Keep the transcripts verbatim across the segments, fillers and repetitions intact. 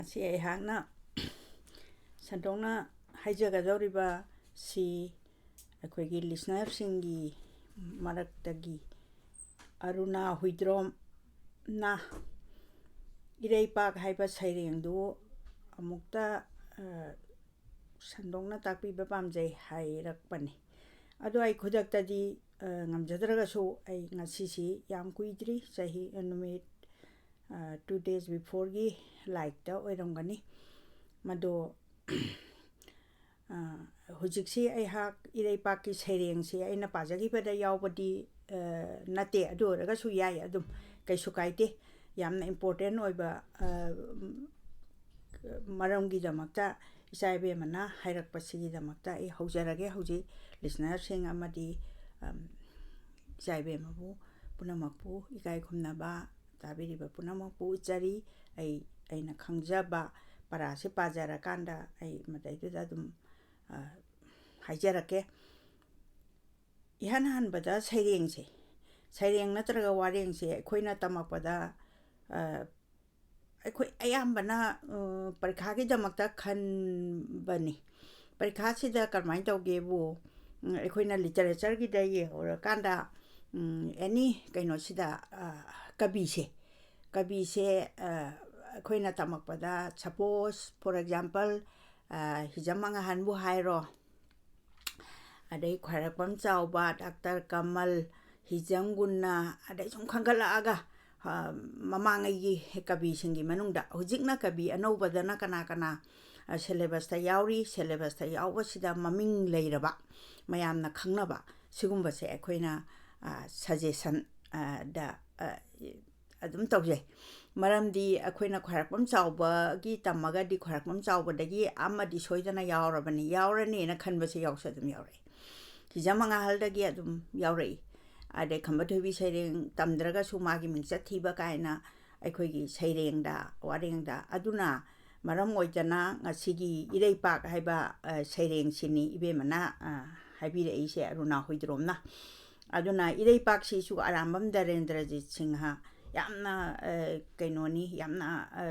ꯉꯁꯤ ꯑꯩꯍꯥꯛꯅ ꯁꯟꯗꯣꯛꯅ ꯍꯥꯏꯖꯒꯗꯧꯔꯤꯕ ꯁꯤ ꯑꯩꯈꯣꯏꯒꯤ ꯂꯤꯁꯅꯔꯁꯤꯡꯒꯤ ꯃꯔꯛꯇꯒꯤ ꯑꯔꯨꯅꯥ ꯍꯨꯏꯗ꯭ꯔꯣꯝꯅ ꯏꯔꯩꯄꯥꯛ ꯍꯥꯏꯕ ꯁꯩꯔꯦꯡꯗꯨ ꯑꯃꯨꯛꯇ, ꯑ, ꯁꯟꯗꯣꯛꯅ ꯇꯥꯛꯄꯤꯕ ꯄꯥꯝꯖꯩ ꯍꯥꯏꯔꯛꯄꯅꯤ꯫ ꯑꯗꯣ ꯑꯩ ꯈꯨꯗꯛꯇꯗꯤ, ꯑ, ꯉꯝꯖꯗ꯭ꯔꯒꯁꯨ ꯑꯩ ꯉꯁꯤꯁꯤ ꯌꯥꯝ ꯀꯨꯏꯗ꯭ꯔꯤ, ꯆꯍꯤ, ꯅꯨꯃꯤꯠ, ꯑ, two days beforeꯒꯤ ꯂꯥꯏꯔꯤꯛꯇ ꯑꯣꯏꯔꯝꯒꯅꯤ꯫ ꯃꯗꯣ, ꯑ, ꯍꯧꯖꯤꯛꯁꯤ ꯑꯩꯍꯥꯛ ꯏꯔꯩꯄꯥꯛꯀꯤ ꯁꯩꯔꯦꯡꯁꯤ ꯑꯩꯅ ꯄꯥꯖꯈꯤꯕꯗ ꯌꯥꯎꯕꯗꯤ, ꯑ, ꯅꯠꯇꯦ꯫ ꯑꯗꯨ ꯑꯣꯏꯔꯒꯁꯨ ꯌꯥꯏ, ꯑꯗꯨꯝ ꯀꯩꯁꯨ ꯀꯥꯏꯗꯦ꯫ ꯌꯥꯝꯅ important ꯑꯣꯏꯕ, ꯑ, ꯃꯔꯝꯒꯤꯗꯃꯛꯇ ꯏꯆꯥ ꯏꯕꯦꯝꯃꯅ ꯍꯥꯏꯔꯛꯄꯁꯤꯒꯤꯗꯃꯛꯇ ꯑꯩ ꯍꯧꯖꯔꯒꯦ꯫ ꯍꯧꯖꯤꯛ ꯂꯤꯁꯅꯔꯁꯤꯡ ꯑꯃꯗꯤ, ꯑꯝ, ꯏꯆꯥ ꯏꯕꯦꯝꯃꯕꯨ ꯄꯨꯝꯅꯃꯛꯄꯨ ꯏꯀꯥꯏ ꯈꯨꯝꯅꯕ ꯇꯥꯕꯤꯔꯤꯕ ꯄꯨꯝꯅꯃꯛꯄꯨ ꯎꯠꯆꯔꯤ꯫ ꯑꯩ, ꯑꯩꯅ ꯈꯪꯖꯕ ꯄꯔꯥꯁꯤ ꯄꯥꯖꯔꯀꯥꯟꯗ ꯑꯩ ꯃꯗꯩꯗꯨꯗ ꯑꯗꯨꯝ, ꯑ, ꯍꯥꯏꯖꯔꯛꯀꯦ꯫ ꯏꯍꯥꯟ ꯍꯥꯟꯕꯗ ꯁꯩꯔꯦꯡꯁꯦ, ꯁꯩꯔꯦꯡ ꯅꯠꯇ꯭ꯔꯒ ꯋꯥꯔꯦꯡꯁꯦ ꯑꯩꯈꯣꯏꯅ ꯇꯝꯃꯛꯄꯗ, ꯑ, ꯑꯩꯈꯣꯏ ꯑꯌꯥꯝꯕꯅ, ꯑ, ꯄꯔꯤꯈꯥꯒꯤꯗꯃꯛꯇ ꯈꯟꯕꯅꯤ꯫ ꯄꯔꯤꯈꯥꯁꯤꯗ ꯀꯔꯝꯍꯥꯏꯅ ꯇꯧꯒꯦꯕꯨ, ꯎꯝ, ꯑꯩꯈꯣꯏꯅ literature ꯒꯤꯗ ꯌꯦꯡꯉꯨꯔꯀꯥꯟꯗ, ꯎꯝ, any ꯀꯩꯅꯣꯁꯤꯗ, ꯑ, ꯀꯕꯤꯁꯦ, ꯀꯕꯤꯁꯦ, ꯑ, ꯑꯩꯈꯣꯏꯅ ꯇꯝꯃꯛꯄꯗ, suppose, for example, ꯑ, ꯍꯤꯖꯝ ꯃꯉꯥꯍꯟꯕꯨ ꯍꯥꯏꯔꯣ, ꯑꯗꯩ ꯈ꯭ꯋꯥꯏꯔꯥꯛꯄꯝ ꯆꯥꯎꯕ, ꯗꯥꯛꯇꯔ ꯀꯃꯜ, ꯍꯤꯖꯝ ꯒꯨꯟꯅ, ꯑꯗꯩ ꯁꯨꯝ ꯈꯟꯒꯠꯂꯛꯑꯒ, ꯑ, ꯃꯃꯥꯡꯉꯩꯒꯤ ꯀꯕꯤꯁꯤꯡꯒꯤ ꯃꯅꯨꯡꯗ ꯍꯧꯖꯤꯛꯅ ꯀꯕꯤ ꯑꯅꯧꯕꯗꯅ ꯀꯅꯥ ꯀꯅꯥ, ꯑ, syllabus ꯇ ꯌꯥꯎꯔꯤ, syllabus ꯇ ꯌꯥꯎꯕꯁꯤꯗ ꯃꯃꯤꯡ ꯂꯩꯔꯕ, ꯃꯌꯥꯝꯅ ꯈꯪꯅꯕ, ꯁꯤꯒꯨꯝꯕꯁꯦ ꯑꯩꯈꯣꯏꯅ, ꯑ, suggestion, ꯑ, ꯗ, ꯑ, ꯑꯗꯨꯝ ꯇꯧꯖꯩ꯫ ꯃꯔꯝꯗꯤ ꯑꯩꯈꯣꯏꯅ ꯈ꯭ꯋꯥꯏꯔꯥꯛꯄꯝ ꯆꯥꯎꯕꯒꯤ ꯇꯝꯃꯒꯗꯤ ꯈ꯭ꯋꯥꯏꯔꯥꯛꯄꯝ ꯆꯥꯎꯕꯗꯒꯤ ꯑꯃꯗꯤ ꯁꯣꯏꯗꯅ ꯌꯥꯎꯔꯕꯅꯤ, ꯌꯥꯎꯔꯅꯤꯅ ꯈꯟꯕꯁꯦ ꯌꯥꯎꯁꯨ ꯑꯗꯨꯝ ꯌꯥꯎꯔꯛꯏ꯫ ꯍꯤꯖꯝ ꯃꯉꯥꯍꯜꯗꯒꯤ ꯑꯗꯨꯝ ꯌꯥꯎꯔꯛꯏ꯫ ꯑꯗꯩ ꯈꯝꯕ ꯊꯣꯏꯕꯤ ꯁꯩꯔꯦꯡ ꯇꯝꯗ꯭ꯔꯒꯁꯨ ꯃꯥꯒꯤ ꯃꯤꯡꯆꯠ ꯊꯤꯕ ꯀꯥꯏꯅ ꯑꯩꯈꯣꯏꯒꯤ ꯁꯩꯔꯦꯡꯗ, ꯋꯥꯔꯦꯡꯗ꯫ ꯑꯗꯨꯅ ꯃꯔꯝ ꯑꯣꯏꯗꯅ ꯉꯁꯤꯒꯤ ꯏꯔꯩꯄꯥꯛ ꯍꯥꯏꯕ, ꯑ, ꯁꯩꯔꯦꯡꯁꯤꯅꯤ ꯏꯕꯦꯝꯃꯅ, ꯑ, ꯍꯥꯏꯕꯤꯔꯛꯏꯁꯦ, ꯑꯔꯨꯅꯥ ꯍꯨꯏꯗ꯭ꯔꯣꯝꯅ꯫ ꯑꯗꯨꯅ ꯏꯔꯩꯄꯥꯛꯁꯤꯁꯨ ꯑꯔꯥꯝꯕꯝ ꯗꯔꯦꯟꯗ꯭ꯔꯖꯤꯠ ꯁꯤꯡꯍ ꯌꯥꯝꯅ, ꯑ, ꯀꯩꯅꯣꯅꯤ, ꯌꯥꯝꯅ, ꯑ,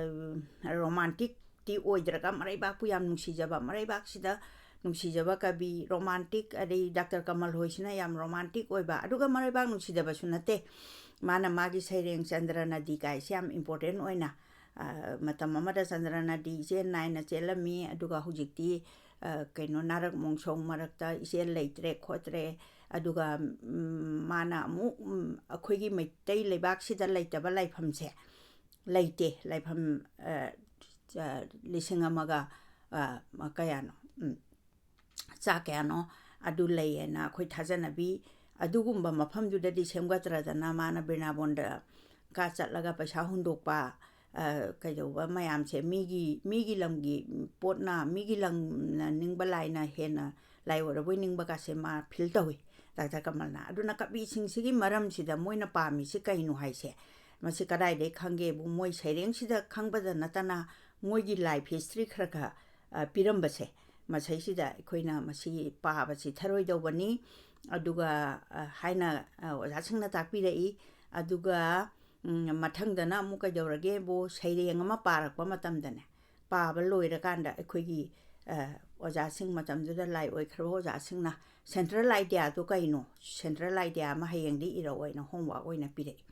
romantic ꯔꯣꯃꯥꯟꯇꯤꯛꯇꯤ ꯑꯣꯏꯗ꯭ꯔꯒ ꯃꯔꯩꯕꯥꯛꯄꯨ ꯌꯥꯝ ꯅꯨꯡꯁꯤꯖꯕ, ꯃꯔꯩꯕꯥꯛꯁꯤꯗ ꯅꯨꯡꯁꯤꯖꯕ ꯀꯕꯤ, ꯔꯣꯃꯥꯟꯇꯤꯛ, ꯑꯗꯩ ꯗꯥꯛꯇꯔ ꯀꯃꯜ ꯍꯣꯏꯁꯤꯅ ꯌꯥꯝ ꯔꯣꯃꯥꯟꯇꯤꯛ ꯑꯣꯏꯕ, ꯑꯗꯨꯒ ꯃꯔꯩꯕꯥꯛ ꯅꯨꯡꯁꯤꯗꯕꯁꯨ ꯅꯠꯇꯦ꯫ ꯃꯥꯅ ꯃꯥꯒꯤ ꯁꯩꯔꯦꯡ ꯆꯟꯗ꯭ꯔ ꯅꯗꯤ ꯀꯥꯏꯁꯦ ꯌꯥꯝ ꯏꯝꯄꯣꯔꯇꯦꯟ ꯑꯣꯏꯅ, ꯑ, ꯃꯇꯝ ꯑꯃꯗ ꯆꯟꯗ꯭ꯔ ꯅꯗꯤ ꯏꯆꯦꯜ ꯅꯥꯏꯅ ꯆꯦꯜꯂꯝꯃꯤ, ꯑꯗꯨꯒ ꯍꯧꯖꯤꯛꯇꯤ, ꯑ, ꯀꯩꯅꯣ, ꯅꯥꯔꯛ ꯃꯣꯡꯁꯣꯡ ꯃꯔꯛꯇ ꯏꯆꯦꯜ ꯂꯩꯇ꯭ꯔꯦ ꯈꯣꯠꯇ꯭ꯔꯦ, ꯑꯗꯨꯒ, ꯎꯝ, ꯃꯥꯅ ꯑꯃꯨꯛ, ꯎꯝ, ꯑꯩꯈꯣꯏꯒꯤ ꯃꯩꯇꯩ ꯂꯩꯕꯥꯛꯁꯤꯗ ꯂꯩꯇꯕ ꯂꯥꯏꯐꯝꯁꯦ ꯂꯩꯇꯦ꯫ ꯂꯥꯏꯐꯝ, ꯑ, ꯑ, ꯂꯤꯁꯤꯡ ꯑꯃꯒ, ꯑ, ꯀꯌꯥꯅꯣ? ꯎꯝ, ꯆꯥ ꯀꯌꯥꯅꯣ ꯑꯗꯨ ꯂꯩꯌꯦꯅ ꯑꯩꯈꯣꯏ ꯊꯥꯖꯅꯕꯤ, ꯑꯗꯨꯒꯨꯝꯕ ꯃꯐꯝꯗꯨꯗꯗꯤ ꯁꯦꯝꯒꯠꯇ꯭ꯔꯗꯅ ꯃꯥꯅ ꯕ꯭ꯔꯤꯟꯗꯥꯕꯣꯟꯗ ꯀꯥ ꯆꯠꯂꯒ ꯄꯩꯁꯥ ꯍꯨꯟꯗꯣꯛꯄ, ꯑ, ꯀꯩꯗꯧꯕ ꯃꯌꯥꯝꯁꯦ ꯃꯤꯒꯤ, ꯃꯤꯒꯤ ꯂꯝꯒꯤ ꯄꯣꯠꯅ, ꯃꯤꯒꯤ ꯂꯝꯅ ꯅꯤꯡꯕ ꯂꯥꯏꯅ ꯍꯦꯟꯅ ꯂꯥꯏ ꯑꯣꯏꯔꯕꯣꯏ ꯅꯤꯡꯕ ꯀꯥꯁꯦ ꯃꯥ ꯐꯤꯜ ꯇꯧꯏ, ꯗꯥꯛꯇꯔ ꯀꯃꯜꯅ꯫ ꯑꯗꯨꯅ ꯀꯕꯤꯁꯤꯡꯁꯤꯒꯤ ꯃꯔꯝꯁꯤꯗ ꯃꯣꯏꯅ ꯄꯥꯝꯃꯤꯁꯤ ꯀꯩꯅꯣ ꯍꯥꯏꯁꯦ, ꯃꯁꯤ ꯀꯗꯥꯏꯗꯒꯤ ꯈꯪꯒꯦꯕꯨ, ꯃꯣꯏ ꯁꯩꯔꯦꯡꯁꯤꯗ ꯈꯪꯕꯗ ꯅꯠꯇꯅ ꯃꯣꯏꯒꯤ ꯂꯥꯏꯐ ꯍꯤꯁꯇ꯭ꯔꯤ ꯈꯔ ꯈꯔ, ꯑ, ꯄꯤꯔꯝꯕꯁꯦ, ꯃꯁꯩꯁꯤꯗ ꯑꯩꯈꯣꯏꯅ ꯃꯁꯤ ꯄꯥꯕ ꯆꯤꯊꯔꯣꯏꯗꯧꯕꯅꯤ꯫ ꯑꯗꯨꯒ, ꯑ, ꯍꯥꯏꯅ, ꯑ, ꯑꯣꯖꯥꯁꯤꯡꯅ ꯇꯥꯛꯄꯤꯔꯛꯏ꯫ ꯑꯗꯨꯒ, ꯎꯝ, ꯃꯊꯪꯗꯅ ꯑꯃꯨꯛ ꯀꯩꯗꯧꯔꯒꯦꯕꯨ, ꯁꯩꯔꯦꯡ ꯑꯃ ꯄꯥꯔꯛꯄ ꯃꯇꯝꯗꯅꯦ, ꯄꯥꯕ ꯂꯣꯏꯔꯀꯥꯟꯗ ꯑꯩꯈꯣꯏꯒꯤ, ꯑ, ꯑꯣꯖꯥꯁꯤꯡ, ꯃꯇꯝꯗꯨꯗ ꯂꯥꯏ ꯑꯣꯏꯈ꯭ꯔꯕ ꯑꯣꯖꯥꯁꯤꯡꯅ ꯁꯦꯟꯇ꯭ꯔꯦꯜ ꯑꯥꯏꯗꯤꯌꯥꯗꯣ ꯀꯩꯅꯣ, ꯁꯦꯟꯇ꯭ꯔꯦꯜ ꯑꯥꯏꯗꯤꯌꯥ ꯑꯃ ꯍꯌꯦꯡꯗꯤ ꯏꯔꯛꯑꯣ ꯍꯥꯏꯅ ꯍꯣꯝꯋꯥꯛ ꯑꯣꯏꯅ ꯄꯤꯔꯛꯏ꯫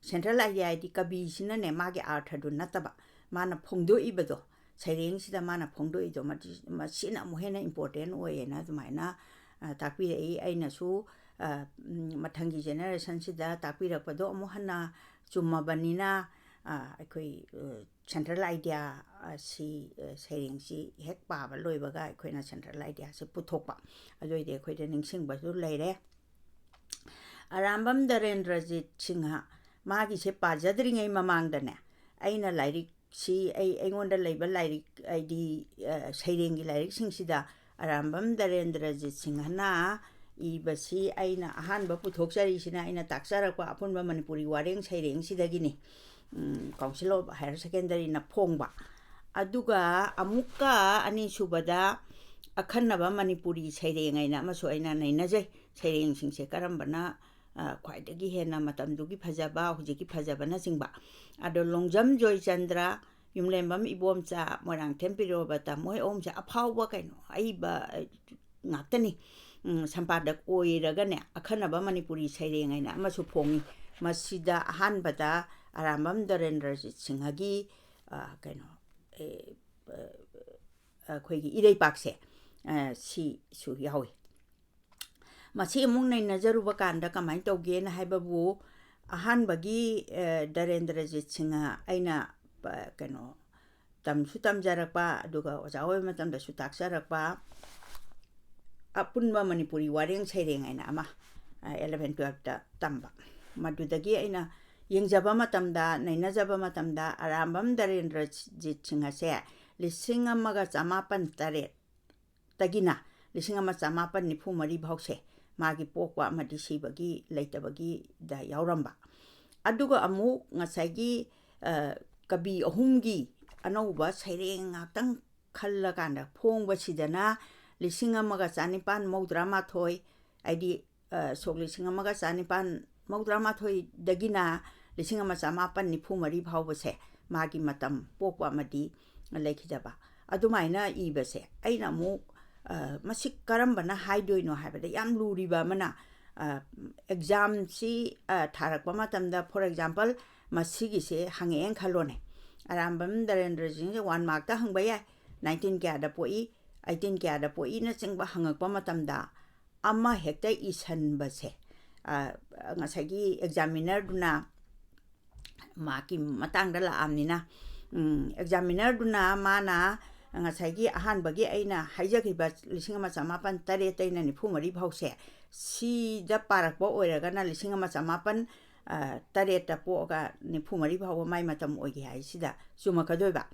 ꯁꯦꯟꯇ꯭ꯔꯦꯜ ꯑꯥꯏꯗꯤꯌꯥ ꯍꯥꯏꯗꯤ ꯀꯕꯤꯁꯤꯅꯅꯦ, ꯃꯥꯒꯤ ꯑꯥꯔꯊꯗꯨ ꯅꯠꯇꯕ, ꯃꯥꯅ ꯐꯣꯡꯗꯣꯛꯏꯕꯗꯣ, ꯁꯩꯔꯦꯡꯁꯤꯗ ꯃꯥꯅ ꯐꯣꯡꯗꯣꯛꯏꯗꯣ, ꯃꯗꯤ-, ꯃꯁꯤꯅ ꯑꯃꯨꯛ ꯍꯦꯟꯅ ꯏꯝꯄꯣꯔꯇꯦꯟ ꯑꯣꯏꯌꯦꯅ ꯑꯗꯨꯃꯥꯏꯅ, ꯑ, ꯇꯥꯛꯄꯤꯔꯛꯏ꯫ ꯑꯩꯅꯁꯨ, ꯑ, ꯎꯝ, ꯃꯊꯪꯒꯤ ꯖꯦꯅꯦꯔꯦꯁꯟꯁꯤꯗ ꯇꯥꯛꯄꯤꯔꯛꯄꯗꯣ ꯑꯃꯨꯛ ꯍꯟꯅ ꯆꯨꯝꯃꯕꯅꯤꯅ, ꯑ, ꯑꯩꯈꯣꯏ, ꯑ, ꯁꯦꯟꯇ꯭ꯔꯦꯜ ꯑꯥꯏꯗꯤꯌꯥ ꯑꯁꯤ, ꯑ, ꯁꯩꯔꯦꯡꯁꯤ ꯍꯦꯛ ꯄꯥꯕ ꯂꯣꯏꯕꯒ ꯑꯩꯈꯣꯏꯅ ꯁꯦꯟꯇ꯭ꯔꯦꯜ ꯑꯥꯏꯗꯤꯌꯥꯁꯤ ꯄꯨꯊꯣꯛꯄ꯫ ꯑꯗꯨ ꯑꯣꯏꯗꯤ ꯑꯩꯈꯣꯏꯗ ꯅꯤꯡꯁꯤꯡꯕꯁꯨ ꯂꯩꯔꯦ꯫ ꯑꯔꯥꯝꯕꯝ ꯗꯔꯦꯟꯗ꯭ꯔꯖꯤꯠ ꯁꯤꯡꯍ, ꯃꯥꯒꯤꯁꯦ ꯄꯥꯖꯗ꯭ꯔꯤꯉꯩ ꯃꯃꯥꯡꯗꯅꯦ, ꯑꯩꯅ ꯂꯥꯏꯔꯤꯛꯁꯤ, ꯑꯩ, ꯑꯩꯉꯣꯟꯗ ꯂꯩꯕ ꯂꯥꯏꯔꯤꯛ, ꯍꯥꯏꯗꯤ, ꯑ, ꯁꯩꯔꯦꯡꯒꯤ ꯂꯥꯏꯔꯤꯛꯁꯤꯡꯁꯤꯗ ꯑꯔꯥꯝꯕꯝ ꯗꯔꯦꯟꯗ꯭ꯔꯖꯤꯠ ꯁꯤꯡꯍꯅ ꯏꯕꯁꯤ ꯑꯩꯅ ꯑꯍꯥꯟꯕ ꯄꯨꯊꯣꯛꯆꯔꯤꯁꯤꯅ ꯑꯩꯅ ꯇꯥꯛꯆꯔꯛꯄ ꯑꯄꯨꯟꯕ ꯃꯅꯤꯄꯨꯔꯤ ꯋꯥꯔꯦꯡ ꯁꯩꯔꯦꯡꯁꯤꯗꯒꯤꯅꯤ꯫ ꯎꯝ, Council of Higher Secondaryꯅ ꯐꯣꯡꯕ꯫ ꯑꯗꯨꯒ ꯑꯃꯨꯛꯀ ꯑꯅꯤꯁꯨꯕꯗ ꯑꯈꯟꯅꯕ ꯃꯅꯤꯄꯨꯔꯤ ꯁꯩꯔꯦꯡ ꯍꯥꯏꯅ ꯑꯃꯁꯨ ꯑꯩꯅ ꯅꯩꯅꯖꯩ꯫ ꯁꯩꯔꯦꯡꯁꯤꯡꯁꯦ ꯀꯔꯝꯕꯅ, ꯑ, ꯈ꯭ꯋꯥꯏꯗꯒꯤ ꯍꯦꯟꯅ ꯃꯇꯝꯗꯨꯒꯤ ꯐꯖꯕ, ꯍꯧꯖꯤꯛꯀꯤ ꯐꯖꯕꯅꯆꯤꯡꯕ꯫ ꯑꯗꯣ ꯂꯣꯡꯖꯝ ꯖꯣꯏꯆꯟꯗ꯭ꯔ, ꯌꯨꯝꯂꯦꯝꯕꯝ ꯏꯕꯣꯝꯆꯥ, ꯃꯣꯏꯔꯥꯡꯊꯦꯝ ꯄ꯭ꯔꯤꯌꯣꯕꯇ, ꯃꯣꯏ ꯑꯍꯨꯝꯁꯦ ꯑꯐꯥꯎꯕ ꯀꯩꯅꯣ ꯑꯏꯕ, ꯑ, ꯉꯥꯛꯇꯅꯤ꯫ ꯎꯝ, ꯁꯝꯄꯥꯗꯛ ꯑꯣꯏꯔꯒꯅꯦ, ꯑꯈꯟꯅꯕ ꯃꯅꯤꯄꯨꯔꯤ ꯁꯩꯔꯦꯡ ꯍꯥꯏꯅ ꯑꯃꯁꯨ ꯐꯣꯡꯉꯤ꯫ ꯃꯁꯤꯗ ꯑꯍꯥꯟꯕꯗ ꯑꯔꯥꯝꯕꯝ ꯗꯔꯦꯟꯗ꯭ꯔꯖꯤꯠ ꯁꯤꯡꯍꯒꯤ, ꯑ, ꯀꯩꯅꯣ, ꯑꯦ, ꯑ, ꯑꯩꯈꯣꯏꯒꯤ ꯏꯔꯩꯄꯥꯛꯁꯦ, ꯑ, ꯁꯤꯁꯨ ꯌꯥꯎꯏ꯫ ꯃꯁꯤ ꯑꯃꯨꯛ ꯅꯩꯅꯖꯔꯨꯕ ꯀꯥꯟꯗ ꯀꯃꯥꯏꯅ ꯇꯧꯒꯦꯅ ꯍꯥꯏꯕꯕꯨ, ꯑꯍꯥꯟꯕꯒꯤ, ꯑ, ꯗꯔꯦꯟꯗ꯭ꯔꯖꯤꯠ ꯁꯤꯡꯍ ꯑꯩꯅ, ꯑ, ꯀꯩꯅꯣ, ꯇꯝꯁꯨ ꯇꯝꯖꯔꯛꯄ, ꯑꯗꯨꯒ ꯑꯣꯖꯥ ꯑꯣꯏꯕ ꯃꯇꯝꯗꯁꯨ ꯇꯥꯛꯆꯔꯛꯄ, ꯑꯄꯨꯟꯕ ꯃꯅꯤꯄꯨꯔꯤ ꯋꯥꯔꯦꯡ ꯁꯩꯔꯦꯡ ꯍꯥꯏꯅ ꯑꯃ, ꯑ, eleven twelveꯇ ꯇꯝꯕ꯫ ꯃꯗꯨꯗꯒꯤ ꯑꯩꯅ ꯌꯦꯡꯖꯕ ꯃꯇꯝꯗ, ꯅꯩꯅꯖꯕ ꯃꯇꯝꯗ, ꯑꯔꯥꯝꯕꯝ ꯗꯔꯦꯟꯗ꯭ꯔꯖꯤꯠ ꯁꯤꯡꯍꯁꯦ ꯂꯤꯁꯤꯡ ꯑꯃꯒ ꯆꯃꯥꯄꯟ ꯇꯔꯦꯠꯇꯒꯤꯅ ꯂꯤꯁꯤꯡ ꯑꯃ ꯆꯃꯥꯄꯟ ꯅꯤꯐꯨ ꯃꯔꯤ ꯐꯥꯎꯁꯦ ꯃꯥꯒꯤ ꯄꯣꯛꯄ ꯑꯃꯗꯤ ꯁꯤꯕꯒꯤꯗ ꯌꯥꯎꯔꯝꯕ꯫ ꯑꯗꯨꯒ ꯑꯃꯨꯛ ꯉꯁꯥꯏꯒꯤ, ꯑ, ꯀꯕꯤ ꯑꯍꯨꯝꯒꯤ ꯑꯅꯧꯕ ꯁꯩꯔꯦꯡ ꯉꯥꯛꯇꯪ ꯈꯜꯂꯀꯥꯟꯗ ꯐꯣꯡꯕꯁꯤꯗꯅ ꯂꯤꯁꯤꯡ ꯑꯃꯒ ꯆꯅꯤꯄꯥꯟ ꯃꯧꯗ꯭ꯔꯥ ꯃꯥꯊꯣꯏ, ꯍꯥꯏꯗꯤ, ꯑ, ꯁꯣꯛ ꯂꯤꯁꯤꯡ ꯑꯃꯒ ꯆꯅꯤꯄꯥꯟ ꯃꯧꯗ꯭ꯔꯥ ꯃꯥꯊꯣꯏꯗꯒꯤꯅ ꯂꯤꯁꯤꯡ ꯑꯃ ꯆꯃꯥꯄꯟ ꯅꯤꯐꯨ ꯃꯔꯤ ꯐꯥꯎꯕꯁꯦ ꯃꯥꯒꯤ ꯃꯇꯝ ꯄꯣꯛꯄ ꯑꯃꯗꯤ ꯂꯩꯈꯤꯗꯕ꯫ ꯑꯗꯨꯃꯥꯏꯅ ꯏꯕꯁꯦ ꯑꯩꯅ ꯑꯃꯨꯛ, ꯑ, ꯃꯁꯤ ꯀꯔꯝꯕꯅ ꯍꯥꯏꯗꯣꯏꯅꯣ ꯍꯥꯏꯕꯗ ꯌꯥꯝ ꯂꯨꯔꯤꯕ ꯑꯃꯅ, ꯑ, ꯑꯦꯛꯖꯥꯝꯁꯤ, ꯑ, ꯊꯥꯔꯛꯄ ꯃꯇꯝꯗ, for example, ꯃꯁꯤꯒꯤꯁꯦ ꯍꯪꯉꯛꯑꯦꯅ ꯈꯜꯂꯣꯅꯦ꯫ ꯑꯔꯥꯝꯕꯝ ꯗꯔꯦꯟꯗ꯭ꯔꯖꯤꯠ ꯁꯤꯡꯍꯁꯦ one markꯇ ꯍꯪꯕ ꯌꯥꯏ, nineteen ꯀꯌꯥꯗ ꯄꯣꯛꯏ, eighteen ꯀꯌꯥꯗ ꯄꯣꯛꯏꯅꯆꯤꯡꯕ ꯍꯪꯉꯛꯄ ꯃꯇꯝꯗ ꯑꯃ ꯍꯦꯛꯇ ꯏꯁꯟꯕꯁꯦ, ꯑ, ꯉꯁꯥꯏꯒꯤ ꯑꯦꯛꯖꯥꯃꯤꯅꯔꯗꯨꯅ ꯃꯥꯒꯤ ꯃꯇꯥꯡꯗ ꯂꯥꯛꯑꯕꯅꯤꯅ, ꯎꯝ, ꯑꯦꯛꯖꯥꯃꯤꯅꯔꯗꯨꯅ ꯃꯥꯅ ꯉꯁꯥꯏꯒꯤ ꯑꯍꯥꯟꯕꯒꯤ ꯑꯩꯅ ꯍꯥꯏꯖꯈꯤꯕ ꯂꯤꯁꯤꯡ ꯑꯃ ꯆꯃꯥꯄꯟ ꯇꯔꯦꯠꯇꯩꯅ ꯅꯤꯐꯨ ꯃꯔꯤ ꯐꯥꯎꯁꯦ, ꯁꯤꯗ ꯄꯥꯔꯛꯄ ꯑꯣꯏꯔꯒꯅ ꯂꯤꯁꯤꯡ ꯑꯃ ꯆꯃꯥꯄꯟ, ꯑ, ꯇꯔꯦꯠꯇ ꯄꯣꯛꯑꯒ ꯅꯤꯐꯨ ꯃꯔꯤ ꯐꯥꯎꯕ ꯃꯥꯏ ꯃꯇꯝ ꯑꯣꯏꯒꯦ ꯍꯥꯏꯁꯤꯗ ꯆꯨꯝꯃꯛꯀꯗꯣꯏꯕ꯫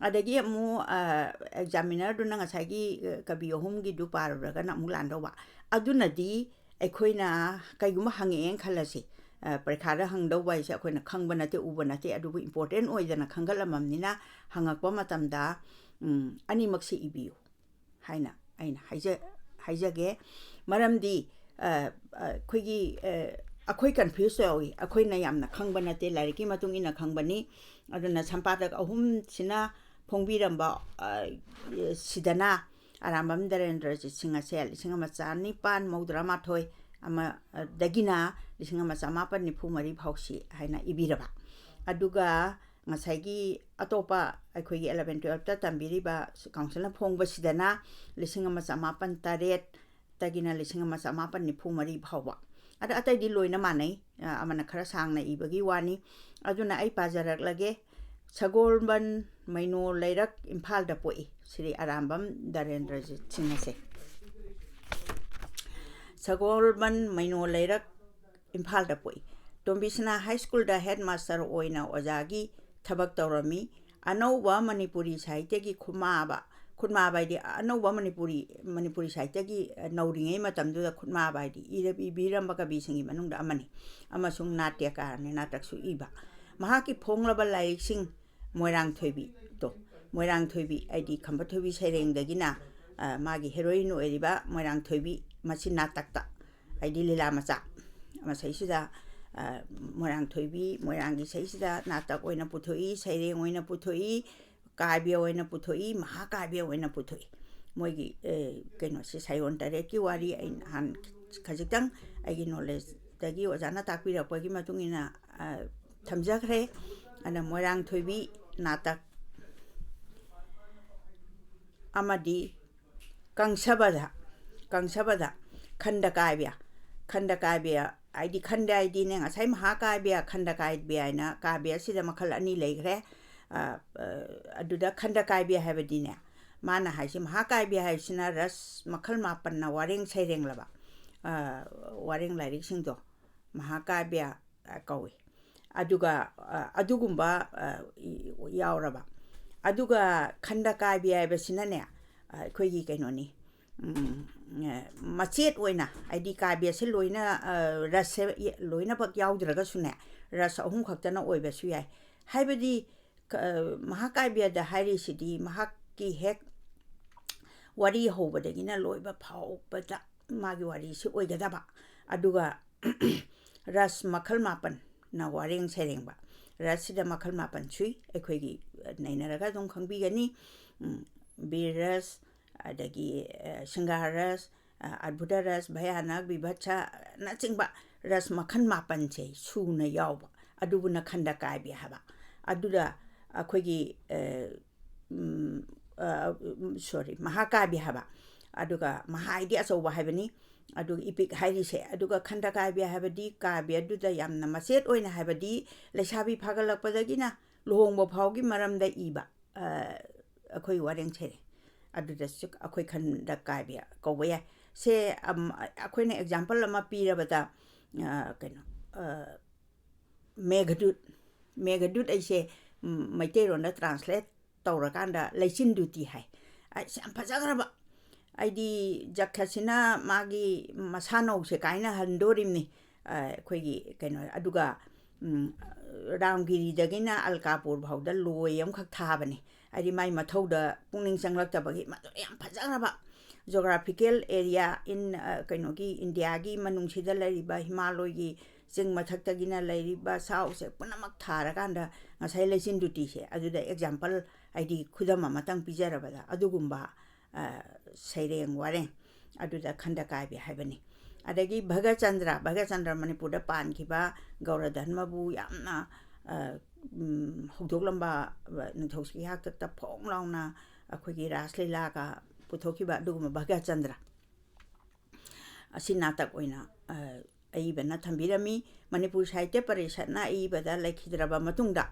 ꯑꯗꯒꯤ ꯑꯃꯨꯛ, ꯑ, ꯑꯦꯛꯖꯥꯃꯤꯅꯔꯗꯨꯅ ꯉꯁꯥꯏꯒꯤ, ꯑ, ꯀꯕꯤ ꯑꯍꯨꯝꯒꯤꯗꯨ ꯄꯥꯔꯨꯔꯒꯅ ꯑꯃꯨꯛ ꯂꯥꯟꯗꯧꯕ꯫ ꯑꯗꯨꯅꯗꯤ ꯑꯩꯈꯣꯏꯅ ꯀꯩꯒꯨꯝꯕ ꯍꯪꯉꯛꯑꯦꯅ ꯈꯜꯂꯁꯤ, ꯑ, ꯄꯔꯤꯈꯥꯗ ꯍꯪꯗꯧꯕ ꯍꯥꯏꯁꯦ ꯑꯩꯈꯣꯏꯅ ꯈꯪꯕ ꯅꯠꯇꯦ, ꯎꯕ ꯅꯠꯇꯦ, ꯑꯗꯨꯕꯨ important ꯑꯣꯏꯗꯅ ꯈꯟꯒꯠꯂꯝꯃꯕꯅꯤꯅ ꯍꯪꯉꯛꯄ ꯃꯇꯝꯗ, ꯎꯝ, ꯑꯅꯤꯃꯛꯁꯤ ꯏꯕꯤꯌꯨ ꯍꯥꯏꯅ ꯑꯩꯅ ꯍꯥꯏꯖ-, ꯍꯥꯏꯖꯒꯦ꯫ ꯃꯔꯝꯗꯤ, ꯑ, ꯑ, ꯑꯩꯈꯣꯏꯒꯤ, ꯑ, ꯑꯩꯈꯣꯏ ꯀꯟꯐ꯭ꯌꯨꯁ ꯇꯧꯏ, ꯑꯩꯈꯣꯏꯅ ꯌꯥꯝꯅ ꯈꯪꯕ ꯅꯠꯇꯦ, ꯂꯥꯏꯔꯤꯛꯀꯤ ꯃꯇꯨꯡ ꯏꯟꯅ ꯈꯪꯕꯅꯤ꯫ ꯑꯗꯨꯅ ꯁꯝꯄꯥꯗꯛ ꯑꯍꯨꯝꯁꯤꯅ ꯐꯣꯡꯕꯤꯔꯝꯕ, ꯑ, ꯁꯤꯗꯅ ꯑꯔꯥꯝꯕꯝ ꯗꯔꯦꯟꯗ꯭ꯔꯖꯤꯠ ꯁꯤꯡ ꯑꯁꯦ ꯂꯤꯁꯤꯡ ꯑꯃ ꯆꯅꯤꯄꯥꯟ ꯃꯧꯗ꯭ꯔꯥ ꯃꯥꯊꯣꯏ ꯑꯃ, ꯑ, ꯗꯒꯤꯅ ꯂꯤꯁꯤꯡ ꯑꯃ ꯆꯃꯥꯄꯟ ꯅꯤꯐꯨ ꯃꯔꯤ ꯐꯥꯎꯁꯤ ꯍꯥꯏꯅ ꯏꯕꯤꯔꯕ꯫ ꯑꯗꯨꯒ ꯉꯁꯥꯏꯒꯤ ꯑꯇꯣꯞꯄ ꯑꯩꯈꯣꯏꯒꯤ eleven twelveꯇ ꯇꯝꯕꯤꯔꯤꯕ ꯀꯥꯎꯟꯁꯤꯜꯅ ꯐꯣꯡꯕꯁꯤꯗꯅ ꯂꯤꯁꯤꯡ ꯑꯃ ꯆꯃꯥꯄꯟ ꯇꯔꯦꯠꯇꯒꯤꯅ ꯂꯤꯁꯤꯡ ꯑꯃ ꯆꯃꯥꯄꯟ ꯅꯤꯐꯨ ꯃꯔꯤ ꯐꯥꯎꯕ꯫ ꯑꯗ ꯑꯇꯩꯗꯤ ꯂꯣꯏꯅ ꯃꯥꯟꯅꯩ, ꯑ, ꯑꯃꯅ ꯈꯔ ꯁꯥꯡꯅ ꯏꯕꯒꯤ ꯋꯥꯅꯤ꯫ ꯑꯗꯨꯅ ꯑꯩ ꯄꯥꯖꯔꯛꯂꯒꯦ꯫ ꯁꯒꯣꯜꯕꯟ ꯃꯩꯅꯣ ꯂꯩꯔꯛ ꯏꯝꯐꯥꯜꯗ ꯄꯣꯛꯏ ꯁ꯭ꯔꯤ ꯑꯔꯥꯝꯕꯝ ꯗꯔꯦꯟꯗ꯭ꯔꯖꯤꯠ ꯁꯤꯡ ꯑꯁꯦ꯫ ꯁꯒꯣꯜꯕꯟ ꯃꯩꯅꯣ ꯂꯩꯔꯛ ꯏꯝꯐꯥꯜꯗ ꯄꯣꯛꯏ꯫ ꯇꯣꯝꯕꯤꯁꯅꯥ ꯍꯥꯏ ꯁ꯭ꯀꯨꯜꯗ ꯍꯦꯗ ꯃꯥꯁꯇꯔ ꯑꯣꯏꯅ ꯑꯣꯖꯥꯒꯤ ꯊꯕꯛ ꯇꯧꯔꯝꯃꯤ꯫ ꯑꯅꯧꯕ ꯃꯅꯤꯄꯨꯔꯤ ꯁꯥꯍꯤꯇ꯭ꯌꯒꯤ ꯈꯨꯠꯃꯥꯕ, ꯈꯨꯠꯃꯥꯕ ꯍꯥꯏꯗꯤ ꯑꯅꯧꯕ ꯃꯅꯤꯄꯨꯔꯤ, ꯃꯅꯤꯄꯨꯔꯤ ꯁꯥꯍꯤꯇ꯭ꯌꯒꯤ, ꯑ, ꯅꯧꯔꯤꯉꯩ ꯃꯇꯝꯗꯨꯗ ꯈꯨꯠꯃꯥꯕ ꯍꯥꯏꯗꯤ ꯏꯔ-, ꯏꯕꯤꯔꯝꯕ ꯀꯕꯤꯁꯤꯡꯒꯤ ꯃꯅꯨꯡꯗ ꯑꯃꯅꯤ꯫ ꯑꯃꯁꯨꯡ ꯅꯥꯇ꯭ꯌꯀꯥꯔꯅꯤ, ꯅꯥꯇꯛꯁꯨ ꯏꯕ꯫ ꯃꯍꯥꯛꯀꯤ ꯐꯣꯡꯂꯕ ꯂꯥꯏꯔꯤꯛꯁꯤꯡ ꯃꯣꯏꯔꯥꯡ ꯊꯣꯏꯕꯤꯗꯣ, ꯃꯣꯏꯔꯥꯡ ꯊꯣꯏꯕꯤ ꯍꯥꯏꯗꯤ ꯈꯝꯕ ꯊꯣꯏꯕꯤ ꯁꯩꯔꯦꯡꯗꯒꯤꯅ, ꯑ, ꯃꯥꯒꯤ ꯍꯦꯔꯣꯏꯟ ꯑꯣꯏꯔꯤꯕ ꯃꯣꯏꯔꯥꯡ ꯊꯣꯏꯕꯤ, ꯃꯁꯤ ꯅꯥꯇꯛꯇ ꯍꯥꯏꯗꯤ ꯂꯤꯂꯥ ꯃꯆꯥ ꯃꯁꯩꯁꯤꯗ, ꯑ, ꯃꯣꯏꯔꯥꯡ ꯊꯣꯏꯕꯤ, ꯃꯣꯏꯔꯥꯡꯒꯤ ꯏꯁꯩꯁꯤꯗ ꯅꯥꯇꯛ ꯑꯣꯏꯅ ꯄꯨꯊꯣꯛꯏ, ꯁꯩꯔꯦꯡ ꯑꯣꯏꯅ ꯄꯨꯊꯣꯛꯏ, ꯀꯥꯕ꯭ꯌ ꯑꯣꯏꯅ ꯄꯨꯊꯣꯛꯏ, ꯃꯍꯥꯀꯥꯕ꯭ꯌ ꯑꯣꯏꯅ ꯄꯨꯊꯣꯛꯏ꯫ ꯃꯣꯏꯒꯤ, ꯑ, ꯀꯩꯅꯣꯁꯤ, ꯁꯥꯏꯑꯣꯟ ꯇꯔꯦꯠꯀꯤ ꯋꯥꯔꯤ ꯑꯩ ꯅꯍꯥꯟ ꯈꯖꯤꯛꯇꯪ ꯑꯩꯒꯤ ꯅꯣꯂꯦꯖꯇꯒꯤ ꯑꯣꯖꯥꯅ ꯇꯥꯛꯄꯤꯔꯛꯄꯒꯤ ꯃꯇꯨꯡ ꯏꯟꯅ, ꯑ, ꯊꯝꯖꯈ꯭ꯔꯦ꯫ ꯑꯗ ꯃꯣꯏꯔꯥꯡ ꯊꯣꯏꯕꯤ ꯅꯥꯇꯛ ꯑꯃꯗꯤ ꯀꯪꯁꯕꯗ, ꯀꯪꯁꯕꯗ ꯈꯟꯗ ꯀꯥꯕ꯭ꯌ, ꯈꯟꯗ ꯀꯥꯕ꯭ꯌ ꯍꯥꯏꯗꯤ, ꯈꯟꯗ ꯍꯥꯏꯗꯤꯅꯦ, ꯉꯁꯥꯏ ꯃꯍꯥꯀꯥꯕ꯭ꯌ, ꯈꯟꯗ ꯀꯥꯕ꯭ꯌ ꯍꯥꯏꯅ ꯀꯥꯕ꯭ꯌꯁꯤꯗ ꯃꯈꯜ ꯑꯅꯤ ꯂꯩꯈ꯭ꯔꯦ꯫ ꯑ, ꯑ, ꯑꯗꯨꯗ ꯈꯟꯗ ꯀꯥꯕ꯭ꯌ ꯍꯥꯏꯕꯗꯤꯅꯦ, ꯃꯥꯅ ꯍꯥꯏꯁꯦ, ꯃꯍꯥꯀꯥꯕ꯭ꯌ ꯍꯥꯏꯕꯁꯤꯅ ꯔꯁ ꯃꯈꯜ ꯃꯥꯄꯟꯅ ꯋꯥꯔꯦꯡ ꯁꯩꯔꯦꯡꯂꯕ, ꯑ, ꯋꯥꯔꯦꯡ ꯂꯥꯏꯔꯤꯛꯁꯤꯡꯗꯣ ꯃꯍꯥꯀꯥꯕ꯭ꯌ, ꯑ, ꯀꯧꯏ꯫ ꯑꯗꯨꯒ, ꯑ, ꯑꯗꯨꯒꯨꯝꯕ, ꯑ, ꯏ-, ꯌꯥꯎꯔꯕ꯫ ꯑꯗꯨꯒ ꯈꯟꯗ ꯀꯥꯕ꯭ꯌ ꯍꯥꯏꯕꯁꯤꯅꯅꯦ, ꯑ, ꯑꯩꯈꯣꯏꯒꯤ ꯀꯩꯅꯣꯅꯤ, ꯎꯝ, ꯑ, ꯃꯆꯦꯠ ꯑꯣꯏꯅ, ꯍꯥꯏꯗꯤ ꯀꯥꯕ꯭ꯌꯁꯦ ꯂꯣꯏꯅ, ꯑ, ꯔꯁꯁꯦ ꯂꯣꯏꯅꯃꯛ ꯌꯥꯎꯗ꯭ꯔꯒꯁꯨꯅꯦ, ꯔꯁ ꯑꯍꯨꯝ ꯈꯛꯇꯅ ꯑꯣꯏꯕꯁꯨ ꯌꯥꯏ꯫ ꯍꯥꯏꯕꯗꯤ, ꯀ-, ꯃꯍꯥꯀꯥꯕ꯭ꯌꯗ ꯍꯥꯏꯔꯤꯁꯤꯗꯤ ꯃꯍꯥꯛꯀꯤ ꯍꯦꯛ ꯋꯥꯔꯤ ꯍꯧꯕꯗꯒꯤꯅ ꯂꯣꯏꯕ ꯐꯥꯎꯕꯗ ꯃꯥꯒꯤ ꯋꯥꯔꯤꯁꯤ ꯑꯣꯏꯒꯗꯕ꯫ ꯑꯗꯨꯒ ꯔꯁ ꯃꯈꯜ ꯃꯥꯄꯟꯅ ꯋꯥꯔꯦꯡ ꯁꯩꯔꯦꯡꯕ꯫ ꯔꯁꯁꯤꯗ ꯃꯈꯜ ꯃꯥꯄꯟ ꯁꯨꯏ, ꯑꯩꯈꯣꯏꯒꯤ ꯅꯩꯅꯔꯒ ꯑꯗꯨꯝ ꯈꯪꯕꯤꯒꯅꯤ꯫ ꯎꯝ, ꯕꯤꯔ ꯔꯁ, ꯑꯗꯒꯤ, ꯑ, ꯁ꯭ꯔꯤꯡꯒꯥꯔ ꯔꯁ, ꯑ, ꯑꯗꯚꯨꯇ ꯔꯁ, ꯚꯌꯥꯅꯛ, ꯕꯤꯚꯠꯁꯅꯆꯤꯡꯕ ꯔꯁ ꯃꯈꯜ ꯃꯥꯄꯟꯁꯦ ꯁꯨꯅ ꯌꯥꯎꯕ, ꯑꯗꯨꯕꯨꯅ ꯈꯟꯗ ꯀꯥꯕ꯭ꯌ ꯍꯥꯏꯕ꯫ ꯑꯗꯨꯗ ꯑꯩꯈꯣꯏꯒꯤ, ꯑ, ꯎꯝ, ꯑ, ꯎꯝ, sorry, ꯃꯍꯥꯀꯥꯕ꯭ꯌ ꯍꯥꯏꯕ, ꯑꯗꯨꯒ ꯃꯍꯥꯏꯗꯤ ꯑꯆꯧꯕ ꯍꯥꯏꯕꯅꯤ, ꯑꯗꯨꯒ ꯏꯄꯤꯛ ꯍꯥꯏꯔꯤꯁꯦ꯫ ꯑꯗꯨꯒ ꯈꯟꯗ ꯀꯥꯕ꯭ꯌ ꯍꯥꯏꯕꯗꯤ ꯀꯥꯕ꯭ꯌꯗꯨꯗ ꯌꯥꯝꯅ ꯃꯆꯦꯠ ꯑꯣꯏꯅ, ꯍꯥꯏꯕꯗꯤ ꯂꯩꯁꯥꯕꯤ ꯐꯥꯒꯠꯂꯛꯄꯗꯒꯤꯅ ꯂꯨꯍꯣꯡꯕ ꯐꯥꯎꯒꯤ ꯃꯔꯝꯗ ꯏꯕ, ꯑ, ꯑꯩꯈꯣꯏ ꯋꯥꯔꯦꯡ ꯁꯩꯔꯦꯡ꯫ ꯑꯗꯨꯗꯁꯨ ꯑꯩꯈꯣꯏ ꯈꯟꯗ ꯀꯥꯕ꯭ꯌ ꯀꯧꯕ ꯌꯥꯏ꯫ ꯁꯦ, ꯑꯝ, ꯑꯩꯈꯣꯏꯅ example ꯑꯃ ꯄꯤꯔꯕꯗ, ꯑ, ꯀꯩꯅꯣ, ꯑ, ꯃꯦꯘꯗꯨꯠ꯫ ꯃꯦꯘꯗꯨꯠ ꯑꯩꯁꯦ, ꯎꯝ, ꯃꯩꯇꯩꯂꯣꯟꯗ translate ꯇꯧꯔꯀꯥꯟꯗ ꯂꯩꯆꯤꯟꯗꯨꯇꯤ ꯍꯥꯏ꯫ ꯑꯁ, ꯌꯥꯝ ꯐꯖꯈ꯭ꯔꯕ꯫ ꯑꯩꯗꯤ ꯖꯛꯈꯁꯤꯅ ꯃꯥꯒꯤ ꯃꯁꯥꯅꯧꯁꯦ ꯀꯥꯏꯅꯍꯟꯗꯣꯔꯤꯕꯅꯤ꯫ ꯑ, ꯑꯩꯈꯣꯏꯒꯤ ꯀꯩꯅꯣ, ꯑꯗꯨꯒ, ꯎꯝ, ꯔꯥꯝꯒꯤꯔꯤꯗꯒꯤꯅ ꯑꯜꯀꯥꯄꯨꯔ ꯐꯥꯎꯗ ꯂꯣꯏ ꯑꯃꯈꯛ ꯊꯥꯕꯅꯤ꯫ ꯍꯥꯏꯗꯤ ꯃꯥꯏ ꯃꯊꯧꯗ ꯄꯨꯛꯅꯤꯡ ꯆꯪꯂꯛꯇꯕꯒꯤ꯫ ꯃꯗꯨ ꯌꯥꯝ ꯐꯖꯈ꯭ꯔꯕ꯫ Geographical area in, ꯑ, ꯀꯩꯅꯣꯒꯤ, ꯏꯟꯗꯤꯌꯥꯒꯤ ꯃꯅꯨꯡꯁꯤꯗ ꯂꯩꯔꯤꯕ ꯍꯤꯃꯥꯂꯣꯏꯒꯤ ꯆꯤꯡ ꯃꯊꯛꯇꯒꯤꯅ ꯂꯩꯔꯤꯕ ꯁꯥꯎꯁꯦ ꯄꯨꯝꯅꯃꯛ ꯊꯥꯔꯀꯥꯟꯗ ꯉꯁꯥꯏ ꯂꯩꯆꯤꯟꯗꯨꯇꯤꯁꯦ, ꯑꯗꯨꯗ example, ꯍꯥꯏꯗꯤ ꯈꯨꯗꯝ ꯑꯃꯇꯪ ꯄꯤꯖꯔꯕꯗ, ꯑꯗꯨꯒꯨꯝꯕ, ꯑ, ꯁꯩꯔꯦꯡ ꯋꯥꯔꯦꯡ ꯑꯗꯨꯗ ꯈꯟꯗ ꯀꯥꯕ꯭ꯌ ꯍꯥꯏꯕꯅꯤ꯫ ꯑꯗꯒꯤ ꯚꯒꯆꯟꯗ꯭ꯔ, ꯚꯒꯆꯟꯗ꯭ꯔ ꯃꯅꯤꯄꯨꯔꯗ ꯄꯥꯟꯈꯤꯕ, ꯒꯧꯔꯙꯟꯃꯕꯨ ꯌꯥꯝꯅ, ꯑ, ꯎꯝ, ꯍꯧꯗꯣꯛꯂꯝꯕ, ꯑ, ꯅꯤꯡꯊꯧ ꯁꯤꯒꯤ ꯍꯥꯛꯇꯛꯇ ꯐꯣꯡ ꯂꯥꯎꯅ ꯑꯩꯈꯣꯏꯒꯤ ꯔꯥꯁ ꯂꯤꯂꯥꯒ ꯄꯨꯊꯣꯛꯈꯤꯕ ꯑꯗꯨꯒꯨꯝꯕ ꯚꯒꯆꯟꯗ꯭ꯔ꯫ ꯑꯁꯤ ꯅꯥꯇꯛ ꯑꯣꯏꯅ, ꯑ, ꯑꯏꯕꯅ ꯊꯝꯕꯤꯔꯝꯃꯤ꯫ ꯃꯅꯤꯄꯨꯔ ꯁꯥꯍꯤꯇ꯭ꯌ ꯄꯔꯤꯁꯠꯅ ꯑꯏꯕꯗ ꯂꯩꯈꯤꯗ꯭ꯔꯕ ꯃꯇꯨꯡꯗ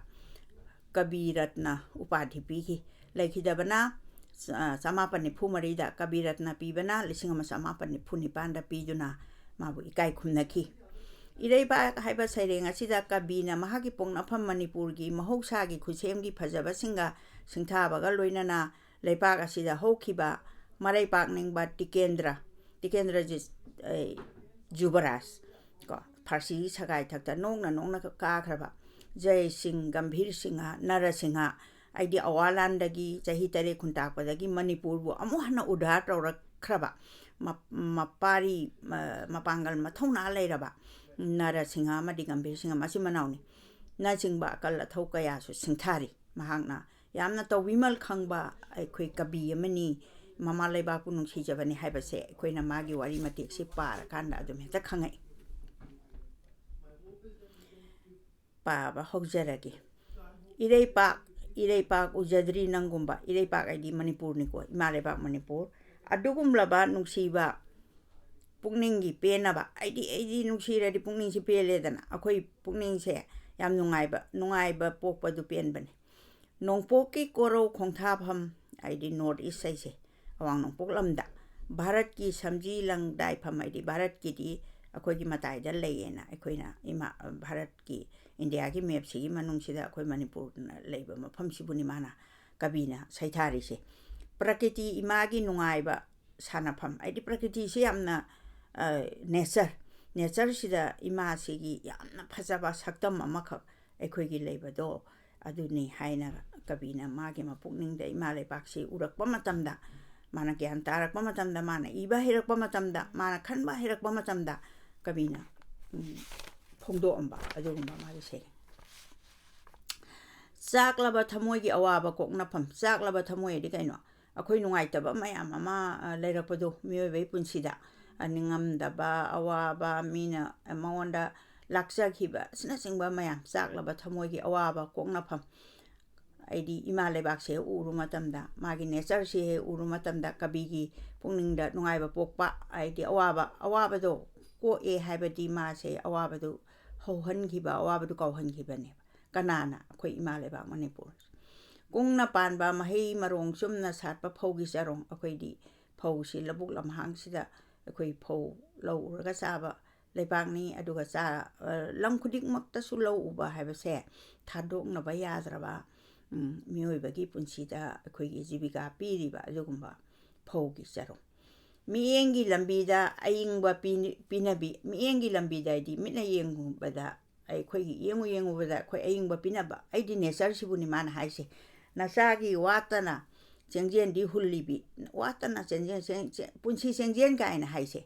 ꯀꯕꯤ ꯔꯠꯅ ꯎꯄꯥꯙꯤ ꯄꯤꯈꯤ꯫ ꯂꯩꯈꯤꯗꯕꯅ, ꯑ, ꯆꯃꯥꯄꯟ ꯅꯤꯐꯨ ꯃꯔꯤꯗ, ꯀꯕꯤ ꯔꯠꯅ ꯄꯤꯕꯅ ꯂꯤꯁꯤꯡ ꯑꯃ ꯆꯃꯥꯄꯟ ꯅꯤꯐꯨ ꯅꯤꯄꯥꯟꯗ ꯄꯤꯗꯨꯅ ꯃꯥꯕꯨ ꯏꯀꯥꯏ ꯈꯨꯝꯅꯈꯤ꯫ ꯏꯔꯩꯕꯥꯛ ꯍꯥꯏꯕ ꯁꯩꯔꯦꯡ ꯑꯁꯤꯗ ꯀꯕꯤꯅ ꯃꯍꯥꯛꯀꯤ ꯄꯣꯛꯅꯐꯝ ꯃꯅꯤꯄꯨꯔꯒꯤ ꯃꯍꯧꯁꯥꯒꯤ ꯈꯨꯠꯁꯦꯝꯒꯤ ꯐꯖꯕꯁꯤꯡꯒ ꯁꯤꯡꯊꯥꯕꯒ ꯂꯣꯏꯅꯅ ꯂꯩꯄꯥꯛ ꯑꯁꯤꯗ ꯍꯧꯈꯤꯕ ꯃꯔꯩ ꯄꯥꯛꯅꯤꯡꯕ ꯇꯤꯀꯦꯟꯗ꯭ꯔ, ꯇꯤꯀꯦꯟꯗ꯭ꯔꯖꯤꯠ, ꯑꯦ, ꯖꯨꯕꯔꯥꯖ, ꯀꯣ, ꯐꯥꯔꯁꯤ ꯁꯒꯥꯏ ꯊꯛꯇ ꯅꯣꯡꯅ ꯅꯣꯡꯅ ꯀꯥꯈ꯭ꯔꯕ ꯖꯌ ꯁꯤꯡ, ꯒꯝꯚꯤꯔ ꯁꯤꯡꯍ, ꯅꯔ ꯁꯤꯡꯍ, ꯍꯥꯏꯗꯤ ꯑꯋꯥꯂꯥꯟꯗꯒꯤ ꯆꯍꯤ ꯇꯔꯦꯠ ꯈꯨꯟꯇꯥꯛꯄꯗꯒꯤ ꯃꯅꯤꯄꯨꯔꯕꯨ ꯑꯃꯨꯛ ꯍꯟꯅ ꯎꯗꯥꯔ ꯇꯧꯔꯛꯈ꯭ꯔꯕ, ꯃ-, ꯃꯄꯥꯔꯤ, ꯃ-, ꯃꯄꯥꯡꯒꯜ ꯃꯊꯧꯅꯥ ꯂꯩꯔꯕ, ꯅꯔꯁꯤꯡꯍ ꯑꯃꯗꯤ ꯒꯝꯚꯤꯔ ꯁꯤꯡꯍ, ꯃꯆꯤꯟ ꯃꯅꯥꯎꯅꯤ, ꯅꯆꯤꯡꯕ ꯑꯀꯜ ꯑꯊꯧ ꯀꯌꯥꯁꯨ ꯁꯤꯡꯊꯥꯔꯤ꯫ ꯃꯍꯥꯛꯅ ꯌꯥꯝꯅ ꯇꯧꯕꯤꯃꯜ ꯈꯪꯕ ꯑꯩꯈꯣꯏ ꯀꯕꯤ ꯑꯃꯅꯤ꯫ ꯃꯃꯥ ꯂꯩꯕꯥꯛꯄꯨ ꯅꯨꯡꯁꯤꯖꯕꯅꯤ ꯍꯥꯏꯕꯁꯦ ꯑꯩꯈꯣꯏꯅ ꯃꯥꯒꯤ ꯋꯥꯔꯤ ꯃꯇꯦꯛꯁꯤ ꯄꯥꯔꯀꯥꯟꯗ ꯑꯗꯨꯝ ꯍꯦꯛꯇ ꯈꯪꯉꯛꯏ꯫ ꯄꯥꯕ ꯍꯧꯖꯔꯒꯦ꯫ ꯏꯔꯩꯄꯥꯛ, ꯏꯔꯩꯄꯥꯛ ꯎꯖꯗ꯭ꯔꯤ ꯅꯪꯒꯨꯝꯕ, ꯏꯔꯩꯄꯥꯛ ꯍꯥꯏꯗꯤ ꯃꯅꯤꯄꯨꯔꯅꯤꯀꯣ, ꯏꯃꯥ ꯂꯩꯕꯥꯛ ꯃꯅꯤꯄꯨꯔ, ꯑꯗꯨꯒꯨꯝꯂꯕ ꯅꯨꯡꯁꯤꯕ, ꯄꯨꯛꯅꯤꯡꯒꯤ ꯄꯦꯟꯅꯕ, ꯑꯩꯗꯤ, ꯑꯩꯗꯤ ꯅꯨꯡꯁꯤꯔꯗꯤ ꯄꯨꯛꯅꯤꯡꯁꯤ ꯄꯦꯜꯂꯦꯗꯅ, ꯑꯩꯈꯣꯏ ꯄꯨꯛꯅꯤꯡꯁꯦ ꯌꯥꯝ ꯅꯨꯡꯉꯥꯏꯕ, ꯅꯨꯡꯉꯥꯏꯕ ꯄꯣꯛꯄꯗꯨ ꯄꯦꯟꯕꯅꯤ꯫ ꯅꯣꯡꯄꯣꯛꯀꯤ ꯀꯣꯔꯧ ꯈꯣꯡꯊꯥꯐꯝ, ꯍꯥꯏꯗꯤ North East ꯍꯥꯏꯁꯦ, ꯑꯋꯥꯡ ꯅꯣꯡꯄꯣꯛ ꯂꯝꯗ, ꯚꯥꯔꯠꯀꯤ ꯁꯝꯖꯤ ꯂꯪꯗꯥꯏꯐꯝ, ꯍꯥꯏꯗꯤ ꯚꯥꯔꯠꯀꯤꯗꯤ ꯑꯩꯈꯣꯏꯒꯤ ꯃꯇꯥꯏꯗ ꯂꯩꯌꯦꯅ, ꯑꯩꯈꯣꯏꯅ ꯏꯃꯥ, ꯚꯥꯔꯠꯀꯤ, ꯏꯟꯗꯤꯌꯥꯒꯤ ꯃꯦꯞꯁꯤꯒꯤ ꯃꯅꯨꯡꯁꯤꯗ ꯑꯩꯈꯣꯏ ꯃꯅꯤꯄꯨꯔꯅ ꯂꯩꯕ ꯃꯐꯝꯁꯤꯕꯨꯅꯤ ꯃꯥꯅ, ꯀꯕꯤꯅ ꯁꯩꯊꯥꯔꯤꯁꯦ꯫ ꯄ꯭ꯔꯀꯤꯇꯤ ꯏꯃꯥꯒꯤ ꯅꯨꯡꯉꯥꯏꯕ ꯁꯥꯟꯅꯐꯝ, ꯍꯥꯏꯗꯤ ꯄ꯭ꯔꯀꯤꯇꯤꯁꯤ ꯌꯥꯝꯅ, ꯑ, nature, natureꯁꯤꯗ ꯏꯃꯥꯁꯤꯒꯤ ꯌꯥꯝꯅ ꯐꯖꯕ ꯁꯛꯇꯝ ꯑꯃꯈꯛ ꯑꯩꯈꯣꯏꯒꯤ ꯂꯩꯕꯗꯣ, ꯑꯗꯨꯅꯤ ꯍꯥꯏꯅ ꯀꯕꯤꯅ ꯃꯥꯒꯤ ꯃꯄꯨꯛꯅꯤꯡꯗ ꯏꯃꯥ ꯂꯩꯕꯥꯛꯁꯤ ꯎꯔꯛꯄ ꯃꯇꯝꯗ, ꯃꯥꯅ ꯒ꯭ꯌꯥꯟ ꯇꯥꯔꯛꯄ ꯃꯇꯝꯗ, ꯃꯥꯅ ꯏꯕ ꯍꯩꯔꯛꯄ ꯃꯇꯝꯗ, ꯃꯥꯅ ꯈꯟꯕ ꯍꯩꯔꯛꯄ ꯃꯇꯝꯗ, ꯀꯕꯤꯅ, ꯎꯝ, ꯐꯣꯡꯗꯣꯛꯑꯝꯕ ꯑꯗꯨꯒꯨꯝꯕ ꯃꯥꯒꯤ ꯁꯩꯔꯦꯡ꯫ ꯆꯥꯛꯂꯕ ꯊꯃꯣꯏꯒꯤ ꯑꯋꯥꯕ ꯀꯣꯛꯅꯐꯝ꯫ ꯆꯥꯛꯂꯕ ꯊꯃꯣꯏ ꯍꯥꯏꯗꯤ ꯀꯩꯅꯣ? ꯑꯩꯈꯣꯏ ꯅꯨꯡꯉꯥꯏꯇꯕ ꯃꯌꯥꯝ ꯑꯃ, ꯑ, ꯂꯩꯔꯛꯄꯗꯣ, ꯃꯤꯑꯣꯏꯕꯒꯤ ꯄꯨꯟꯁꯤꯗ꯫ ꯑ, ꯅꯤꯡꯉꯝꯗꯕ, ꯑꯋꯥꯕ, ꯃꯤꯅ ꯃꯉꯣꯟꯗ ꯂꯥꯛꯆꯈꯤꯕ ꯑꯁꯤꯅꯆꯤꯡꯕ ꯃꯌꯥꯝ, ꯆꯥꯛꯂꯕ ꯊꯃꯣꯏꯒꯤ ꯑꯋꯥꯕ ꯀꯣꯛꯅꯐꯝ꯫ ꯍꯥꯏꯗꯤ ꯏꯃꯥ ꯂꯩꯕꯥꯛꯁꯦ ꯍꯦꯛ ꯎꯔꯨ ꯃꯇꯝꯗ, ꯃꯥꯒꯤ natureꯁꯦ ꯍꯦꯛ ꯎꯔꯨ ꯃꯇꯝꯗ, ꯀꯕꯤꯒꯤ ꯄꯨꯛꯅꯤꯡꯗ ꯅꯨꯡꯉꯥꯏꯕ ꯄꯣꯛꯄ, ꯍꯥꯏꯗꯤ ꯑꯋꯥꯕ, ꯑꯋꯥꯕꯗꯣ ꯀꯣꯛꯑꯦ ꯍꯥꯏꯕꯗꯤ ꯃꯥꯁꯦ ꯑꯋꯥꯕꯗꯨ ꯍꯧꯍꯟꯈꯤꯕ, ꯑꯋꯥꯕꯗꯨ ꯀꯥꯎꯍꯟꯈꯤꯕꯅꯦꯕ꯫ ꯀꯅꯥꯅ? ꯑꯩꯈꯣꯏ ꯏꯃꯥ ꯂꯩꯕꯥꯛ ꯃꯅꯤꯄꯨꯔ꯫ ꯀꯨꯡꯅ ꯄꯥꯟꯕ ꯃꯍꯩ ꯃꯔꯣꯡ ꯆꯨꯝꯅ ꯁꯥꯠꯄ ꯐꯧꯒꯤ ꯆꯔꯣꯡ꯫ ꯑꯩꯈꯣꯏꯗꯤ ꯐꯧꯁꯤ ꯂꯧꯕꯨꯛ ꯂꯝꯍꯥꯡꯁꯤꯗ ꯑꯩꯈꯣꯏ ꯐꯧ ꯂꯧ ꯎꯔꯒ ꯆꯥꯕ ꯂꯩꯕꯥꯛꯅꯤ꯫ ꯑꯗꯨꯒ ꯆꯥ-, ꯑ, ꯂꯝ ꯈꯨꯗꯤꯡꯃꯛꯇꯁꯨ ꯂꯧ ꯎꯕ ꯍꯥꯏꯕꯁꯦ ꯊꯥꯗꯣꯛꯅꯕ ꯌꯥꯗ꯭ꯔꯕ, ꯎꯝ, ꯃꯤꯑꯣꯏꯕꯒꯤ ꯄꯨꯟꯁꯤꯗ ꯑꯩꯈꯣꯏꯒꯤ ꯖꯤꯕꯤꯀꯥ ꯄꯤꯔꯤꯕ ꯑꯗꯨꯒꯨꯝꯕ ꯐꯧꯒꯤ ꯆꯔꯣꯡ꯫ ꯃꯤꯠꯌꯦꯡꯒꯤ ꯂꯝꯕꯤꯗ ꯑꯏꯪꯕ ꯄꯤ-, ꯄꯤꯅꯕꯤ꯫ ꯃꯤꯠꯌꯦꯡꯒꯤ ꯂꯝꯕꯤꯗ ꯍꯥꯏꯗꯤ ꯃꯤꯠꯅ ꯌꯦꯡꯕꯗ, ꯑꯩꯈꯣꯏꯒꯤ ꯌꯦꯡꯉꯨ ꯌꯦꯡꯉꯨꯕꯗ ꯑꯩꯈꯣꯏ ꯑꯏꯪꯕ ꯄꯤꯅꯕ꯫ ꯑꯩꯗꯤ natureꯁꯤꯕꯨꯅꯤ ꯃꯥꯅ ꯍꯥꯏꯁꯦ꯫ ꯅꯆꯥꯒꯤ ꯋꯥꯠꯇꯅ ꯆꯦꯡꯖꯦꯟꯗꯤ ꯍꯨꯜꯂꯤꯕꯤ, ꯋꯥꯠꯇꯅ ꯆꯦꯡꯖꯦꯟ, ꯆꯦꯡ-, ꯆꯦꯡ-, ꯄꯨꯟꯁꯤ ꯆꯦꯡꯖꯦꯟ ꯀꯥꯏꯅ ꯍꯥꯏꯁꯦ꯫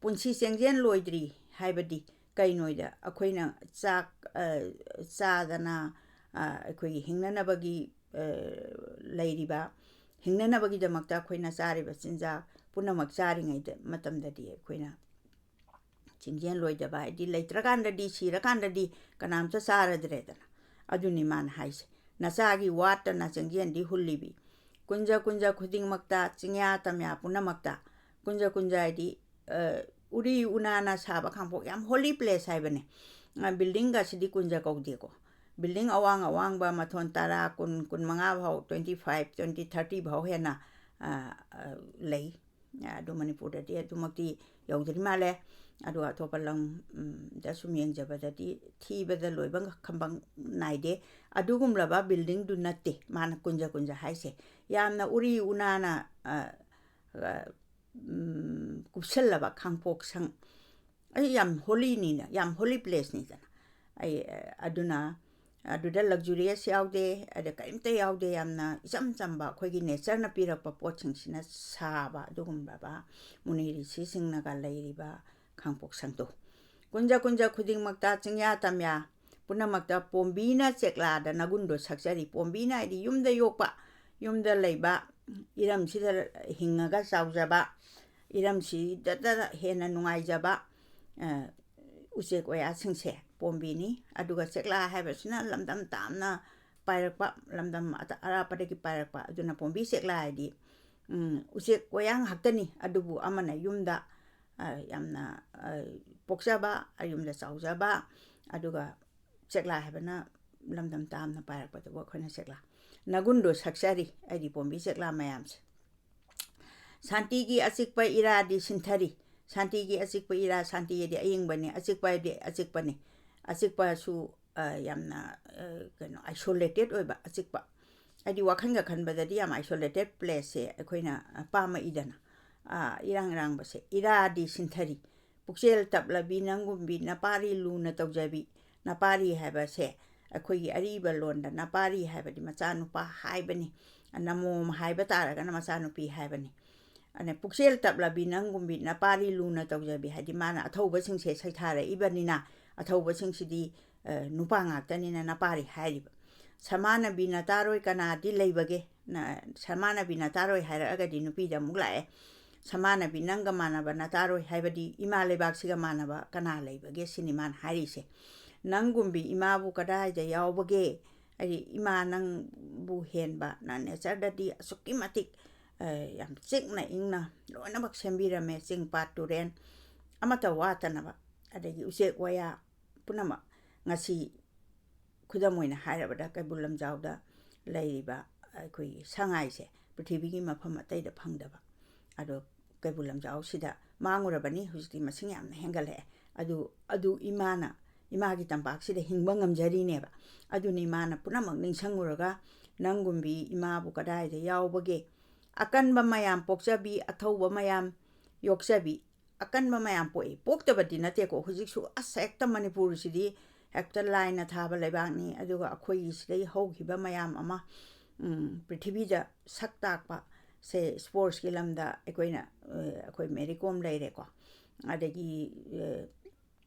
ꯄꯨꯟꯁꯤ ꯆꯦꯡꯖꯦꯟ ꯂꯣꯏꯗ꯭ꯔꯤ ꯍꯥꯏꯕꯗꯤ ꯀꯩꯅꯣꯗ ꯑꯩꯈꯣꯏꯅ ꯆꯥꯛ, ꯑ, ꯆꯥꯗꯅ, ꯑ, ꯑꯩꯈꯣꯏꯒꯤ ꯍꯤꯡꯅꯅꯕꯒꯤ, ꯑ, ꯂꯩꯔꯤꯕ, ꯍꯤꯡꯅꯅꯕꯒꯤꯗꯃꯛꯇ ꯑꯩꯈꯣꯏꯅ ꯆꯥꯔꯤꯕ ꯆꯤꯟꯖꯥꯛ ꯄꯨꯝꯅꯃꯛ ꯆꯥꯔꯤꯉꯩꯗ ꯃꯇꯝꯗꯗꯤ ꯑꯩꯈꯣꯏꯅ ꯆꯤꯡꯖꯦꯜ ꯂꯣꯏꯗꯕ, ꯍꯥꯏꯗꯤ ꯂꯩꯇ꯭ꯔꯀꯥꯟꯗꯗꯤ, ꯁꯤꯔꯀꯥꯟꯗꯗꯤ ꯀꯅꯥꯝꯇ ꯆꯥꯔꯗ꯭ꯔꯦꯗꯅ꯫ ꯑꯗꯨꯅꯤ ꯃꯥꯅ ꯍꯥꯏꯁꯦ, "ꯅꯆꯥꯒꯤ ꯋꯥꯠꯇꯅ ꯆꯤꯡꯖꯦꯜꯗꯤ ꯍꯨꯜꯂꯤꯕꯤ꯫ ꯀꯨꯟꯖ ꯀꯨꯟꯖ ꯈꯨꯗꯤꯡꯃꯛꯇ, ꯆꯤꯡꯌꯥ ꯇꯝꯌꯥ ꯄꯨꯝꯅꯃꯛꯇ", ꯀꯨꯟꯖ ꯀꯨꯟꯖ ꯍꯥꯏꯗꯤ, ꯑ, ꯎꯔꯤ ꯎꯅꯥꯅ ꯁꯥꯕ ꯈꯥꯡꯄꯣꯛ, ꯌꯥꯝ holy place ꯍꯥꯏꯕꯅꯦ꯫ ꯑ, buildingꯒꯁꯤꯗꯤ ꯀꯨꯟꯖ ꯀꯧꯗꯦꯀꯣ꯫ Building ꯑꯋꯥꯡ ꯑꯋꯥꯡꯕ ꯃꯊꯣꯟ ꯇꯔꯥ, ꯀꯨꯟ, ꯀꯨꯟꯃꯉꯥ ꯐꯥꯎ, twenty five, twenty, thirty ꯐꯥꯎ ꯍꯦꯟꯅ, ꯑ, ꯑ, ꯂꯩ꯫ ꯑꯗꯨ ꯃꯅꯤꯄꯨꯔꯗꯗꯤ ꯑꯗꯨꯃꯛꯇꯤ ꯌꯧꯗ꯭ꯔꯤ ꯃꯥꯜꯂꯦ꯫ ꯑꯗꯨꯒ ꯑꯇꯣꯞꯄ ꯂꯝ, ꯎꯝ, ꯗ ꯁꯨꯝ ꯌꯦꯡꯖꯕꯗꯗꯤ ꯊꯤꯕꯗ ꯂꯣꯏꯕ ꯈꯝꯕ ꯅꯥꯏꯗꯦ꯫ ꯑꯗꯨꯒꯨꯝꯂꯕ buildingꯗꯨ ꯅꯠꯇꯦ ꯃꯥꯅ ꯀꯨꯟꯖ ꯀꯨꯟꯖ ꯍꯥꯏꯁꯦ꯫ ꯌꯥꯝꯅ ꯎꯔꯤ ꯎꯅꯥꯅ, ꯑ, ꯑ, ꯎꯝ, ꯀꯨꯞꯁꯜꯂꯕ ꯈꯥꯡꯄꯣꯛ ꯁꯪ꯫ ꯑꯩ ꯌꯥꯝ holyꯅꯤꯅ, ꯌꯥꯝ holy placeꯅꯤꯗꯅ꯫ ꯑꯩ, ꯑ, ꯑꯗꯨꯅ ꯑꯗꯨꯗ luxurious ꯌꯥꯎꯗꯦ, ꯑꯗ ꯀꯔꯤꯝꯇ ꯌꯥꯎꯗꯦ, ꯌꯥꯝꯅ ꯏꯆꯝ ꯆꯝꯕ ꯑꯩꯈꯣꯏꯒꯤ natureꯅ ꯄꯤꯔꯛꯄ ꯄꯣꯠꯁꯤꯡꯁꯤꯅ ꯁꯥꯕ ꯑꯗꯨꯒꯨꯝꯂꯕ ꯃꯨꯅꯤ ꯔꯤꯁꯤꯁꯤꯡꯅꯒ ꯂꯩꯔꯤꯕ ꯈꯥꯡꯄꯣꯛ ꯁꯪꯗꯣ꯫ ꯀꯨꯟꯖ ꯀꯨꯟꯖ ꯈꯨꯗꯤꯡꯃꯛꯇ, ꯆꯤꯡꯌꯥ ꯇꯝꯌꯥ ꯄꯨꯝꯅꯃꯛꯇ ꯄꯣꯝꯕꯤꯅ ꯆꯦꯛꯂꯥꯗ ꯅꯒꯨꯟꯗꯣ ꯁꯛꯆꯔꯤ꯫ ꯄꯣꯝꯕꯤꯅ ꯍꯥꯏꯗꯤ ꯌꯨꯝꯗ ꯌꯣꯛꯄ, ꯌꯨꯝꯗ ꯂꯩꯕ, ꯏꯔꯝꯁꯤꯗ ꯍꯤꯡꯉꯒ ꯆꯥꯎꯖꯕ, ꯏꯔꯝꯁꯤꯗꯇ ꯍꯦꯟꯅ ꯅꯨꯡꯉꯥꯏꯖꯕ, ꯑ, ꯎꯆꯦꯛ ꯋꯥꯌꯥꯁꯤꯡꯁꯦ ꯄꯣꯝꯕꯤꯅꯤ꯫ ꯑꯗꯨꯒ ꯆꯦꯛꯂꯥ ꯍꯥꯏꯕꯁꯤꯅ ꯂꯝꯗꯝ ꯇꯥꯝꯅ ꯄꯥꯏꯔꯛꯄ, ꯂꯝꯗꯝ ꯑꯇ-, ꯑꯔꯥꯞꯄꯗꯒꯤ ꯄꯥꯏꯔꯛꯄ꯫ ꯑꯗꯨꯅ ꯄꯣꯝꯕꯤ ꯆꯦꯛꯂꯥ ꯍꯥꯏꯗꯤ, ꯎꯝ, ꯎꯆꯦꯛ ꯋꯥꯌꯥ ꯉꯥꯛꯇꯅꯤ꯫ ꯑꯗꯨꯕꯨ ꯑꯃꯅ ꯌꯨꯝꯗ, ꯑ, ꯌꯥꯝꯅ, ꯑ, ꯄꯣꯛꯆꯕ, ꯑ, ꯌꯨꯝꯗ ꯆꯥꯎꯖꯕ, ꯑꯗꯨꯒ ꯆꯦꯛꯂꯥ ꯍꯥꯏꯕꯅ ꯂꯝꯗꯝ ꯇꯥꯝꯅ ꯄꯥꯏꯔꯛꯄꯗꯨꯕꯨ ꯑꯩꯈꯣꯏꯅ ꯆꯦꯛꯂꯥ꯫ ꯅꯒꯨꯟꯗꯣ ꯁꯛꯆꯔꯤ ꯑꯩꯗꯤ ꯄꯣꯝꯕꯤ ꯆꯦꯛꯂꯥ ꯃꯌꯥꯝꯁꯦ꯫ ꯁꯥꯟꯇꯤꯒꯤ ꯑꯆꯤꯛꯄ ꯏꯔꯥꯗꯤ ꯁꯤꯟꯊꯔꯤ꯫ ꯁꯥꯟꯇꯤꯒꯤ ꯑꯆꯤꯛꯄ ꯏꯔꯥ, ꯁꯥꯟꯇꯤ ꯍꯥꯏꯗꯤ ꯑꯌꯤꯡꯕꯅꯤ, ꯑꯆꯤꯛꯄ ꯍꯥꯏꯗꯤ ꯑꯆꯤꯛꯄꯅꯤ꯫ ꯑꯆꯤꯛꯄꯁꯨ, ꯑ, ꯌꯥꯝꯅ, ꯑ, ꯀꯩꯅꯣ, isolated ꯑꯣꯏꯕ, ꯑꯆꯤꯛꯄ꯫ ꯍꯥꯏꯗꯤ ꯋꯥꯈꯜꯒ ꯈꯟꯕꯗꯗꯤ ꯌꯥꯝ isolated placeꯁꯦ ꯑꯩꯈꯣꯏꯅ, ꯑ, ꯄꯥꯝꯃꯛꯏꯗꯅ꯫ ꯑ, ꯏꯔꯥꯡ ꯏꯔꯥꯡꯕꯁꯦ꯫ ꯏꯔꯥꯗꯤ ꯁꯤꯟꯊꯔꯤ꯫ ꯄꯨꯛꯆꯦꯜ ꯇꯞꯂꯕꯤ ꯅꯪꯒꯨꯝꯕꯤ, ꯅꯄꯥꯔꯤ ꯂꯨꯅ ꯇꯧꯖꯕꯤ꯫ ꯅꯄꯥꯔꯤ ꯍꯥꯏꯕꯁꯦ ꯑꯩꯈꯣꯏꯒꯤ ꯑꯔꯤꯕ ꯂꯣꯟꯗ ꯅꯄꯥꯔꯤ ꯍꯥꯏꯕꯗꯤ ꯃꯆꯥꯅꯨꯄꯥ ꯍꯥꯏꯕꯅꯤ꯫ ꯅꯃꯣꯝ ꯍꯥꯏꯕ ꯇꯥꯔꯒꯅ ꯃꯆꯥꯅꯨꯄꯤ ꯍꯥꯏꯕꯅꯤ꯫ ꯑꯅ ꯄꯨꯛꯆꯦꯜ ꯇꯞꯂꯕꯤ ꯅꯪꯒꯨꯝꯕꯤ ꯅꯄꯥꯔꯤ ꯂꯨꯅ ꯇꯧꯖꯕꯤ, ꯍꯥꯏꯗꯤ ꯃꯥꯅ ꯑꯊꯧꯕꯁꯤꯡꯁꯦ ꯁꯩꯊꯥꯔꯛꯏꯕꯅꯤꯅ, ꯑꯊꯧꯕꯁꯤꯡꯁꯤꯗꯤ, ꯑ, ꯅꯨꯄꯥ ꯉꯥꯛꯇꯅꯤꯅ ꯅꯄꯥꯔꯤ ꯍꯥꯏꯔꯤꯕ꯫ ꯁꯃꯥꯟꯅꯕꯤ ꯅꯇꯥꯔꯣꯏ ꯀꯅꯥꯗꯤ ꯂꯩꯕꯒꯦ? ꯅ-, ꯁꯃꯥꯟꯅꯕꯤ ꯅꯇꯥꯔꯣꯏ ꯍꯥꯏꯔꯛꯑꯒꯗꯤ ꯅꯨꯄꯤꯗ ꯑꯃꯨꯛ ꯂꯥꯛꯑꯦ꯫ ꯁꯃꯥꯟꯅꯕꯤ ꯅꯪꯒ ꯃꯥꯟꯅꯕ ꯅꯇꯥꯔꯣꯏ ꯍꯥꯏꯕꯗꯤ ꯏꯃꯥ ꯂꯩꯕꯥꯛꯁꯤꯒ ꯃꯥꯟꯅꯕ ꯀꯅꯥ ꯂꯩꯕꯒꯦ ꯁꯤꯅꯤ ꯃꯥꯅ ꯍꯥꯏꯔꯤꯁꯦ꯫ ꯅꯪꯒꯨꯝꯕꯤ ꯏꯃꯥꯕꯨ ꯀꯗꯥꯏꯗ ꯌꯥꯎꯕꯒꯦ? ꯍꯥꯏꯗꯤ ꯏꯃꯥ ꯅꯪꯕꯨ ꯍꯦꯟꯕ, ꯅꯪ ꯅꯦꯆꯔꯗꯗꯤ ꯑꯁꯨꯛꯀꯤ ꯃꯇꯤꯛ, ꯑ, ꯌꯥꯝ ꯆꯤꯛꯅ ꯏꯪꯅ ꯂꯣꯏꯅꯃꯛ ꯁꯦꯝꯕꯤꯔꯝꯃꯦ, ꯆꯤꯡ ꯄꯥꯠ ꯇꯨꯔꯦꯟ ꯑꯃꯠꯇ ꯋꯥꯠꯇꯅꯕ, ꯑꯗꯒꯤ ꯎꯆꯦꯛ ꯋꯥꯌꯥ ꯄꯨꯝꯅꯃꯛ꯫ ꯉꯁꯤ ꯈꯨꯗꯝ ꯑꯣꯏꯅ ꯍꯥꯏꯔꯕꯗ ꯀꯩꯕꯨꯜ ꯂꯝꯖꯥꯎꯗ ꯂꯩꯔꯤꯕ ꯑꯩꯈꯣꯏꯒꯤ ꯁꯉꯥꯏꯁꯦ ꯄ꯭ꯔꯤꯊꯤꯕꯤꯒꯤ ꯃꯐꯝ ꯑꯇꯩꯗ ꯐꯪꯗꯕ, ꯑꯗꯣ ꯀꯩꯕꯨꯜ ꯂꯝꯖꯥꯎꯁꯤꯗ ꯃꯥꯡꯉꯨꯔꯕꯅꯤ, ꯍꯧꯖꯤꯛꯇꯤ ꯃꯁꯤꯡ ꯌꯥꯝꯅ ꯍꯦꯟꯒꯠꯂꯛꯑꯦ꯫ ꯑꯗꯨ, ꯑꯗꯨ ꯏꯃꯥꯅ, ꯏꯃꯥꯒꯤ ꯇꯝꯄꯥꯛꯁꯤꯗ ꯍꯤꯡꯕ ꯉꯝꯖꯔꯤꯅꯦꯕ꯫ ꯑꯗꯨꯅ ꯏꯃꯥꯅ ꯄꯨꯝꯅꯃꯛ ꯅꯤꯡꯁꯤꯡꯉꯨꯔꯒ, "ꯅꯪꯒꯨꯝꯕꯤ ꯏꯃꯥꯕꯨ ꯀꯗꯥꯏꯗ ꯌꯥꯎꯕꯒꯦ? ꯑꯀꯟꯕ ꯃꯌꯥꯝ ꯄꯣꯛꯆꯕꯤ, ꯑꯊꯧꯕ ꯃꯌꯥꯝ ꯌꯣꯛꯆꯕꯤ", ꯑꯀꯟꯕ ꯃꯌꯥꯝ ꯄꯣꯛꯏ꯫ ꯄꯣꯛꯇꯕꯗꯤ ꯅꯠꯇꯦꯀꯣ, ꯍꯧꯖꯤꯛꯁꯨ ꯑꯁ ꯍꯦꯛꯇ ꯃꯅꯤꯄꯨꯔꯁꯤꯗꯤ ꯍꯦꯛꯇ ꯂꯥꯏꯅ ꯊꯥꯕ ꯂꯩꯕꯥꯛꯅꯤ꯫ ꯑꯗꯨꯒ ꯑꯩꯈꯣꯏꯒꯤ ꯁꯤꯗꯩ ꯍꯧꯈꯤꯕ ꯃꯌꯥꯝ ꯑꯃ, ꯎꯝ, ꯄ꯭ꯔꯤꯊꯤꯕꯤꯗ ꯁꯛ ꯇꯥꯛꯄ ꯁꯦ, ꯁ꯭ꯄꯣꯔꯠꯁꯀꯤ ꯂꯝꯗ ꯑꯩꯈꯣꯏꯅ, ꯑ, ꯑꯩꯈꯣꯏ ꯃꯦꯔꯤ ꯀꯣꯝ ꯂꯩꯔꯦꯀꯣ, ꯑꯗꯒꯤ, ꯑ,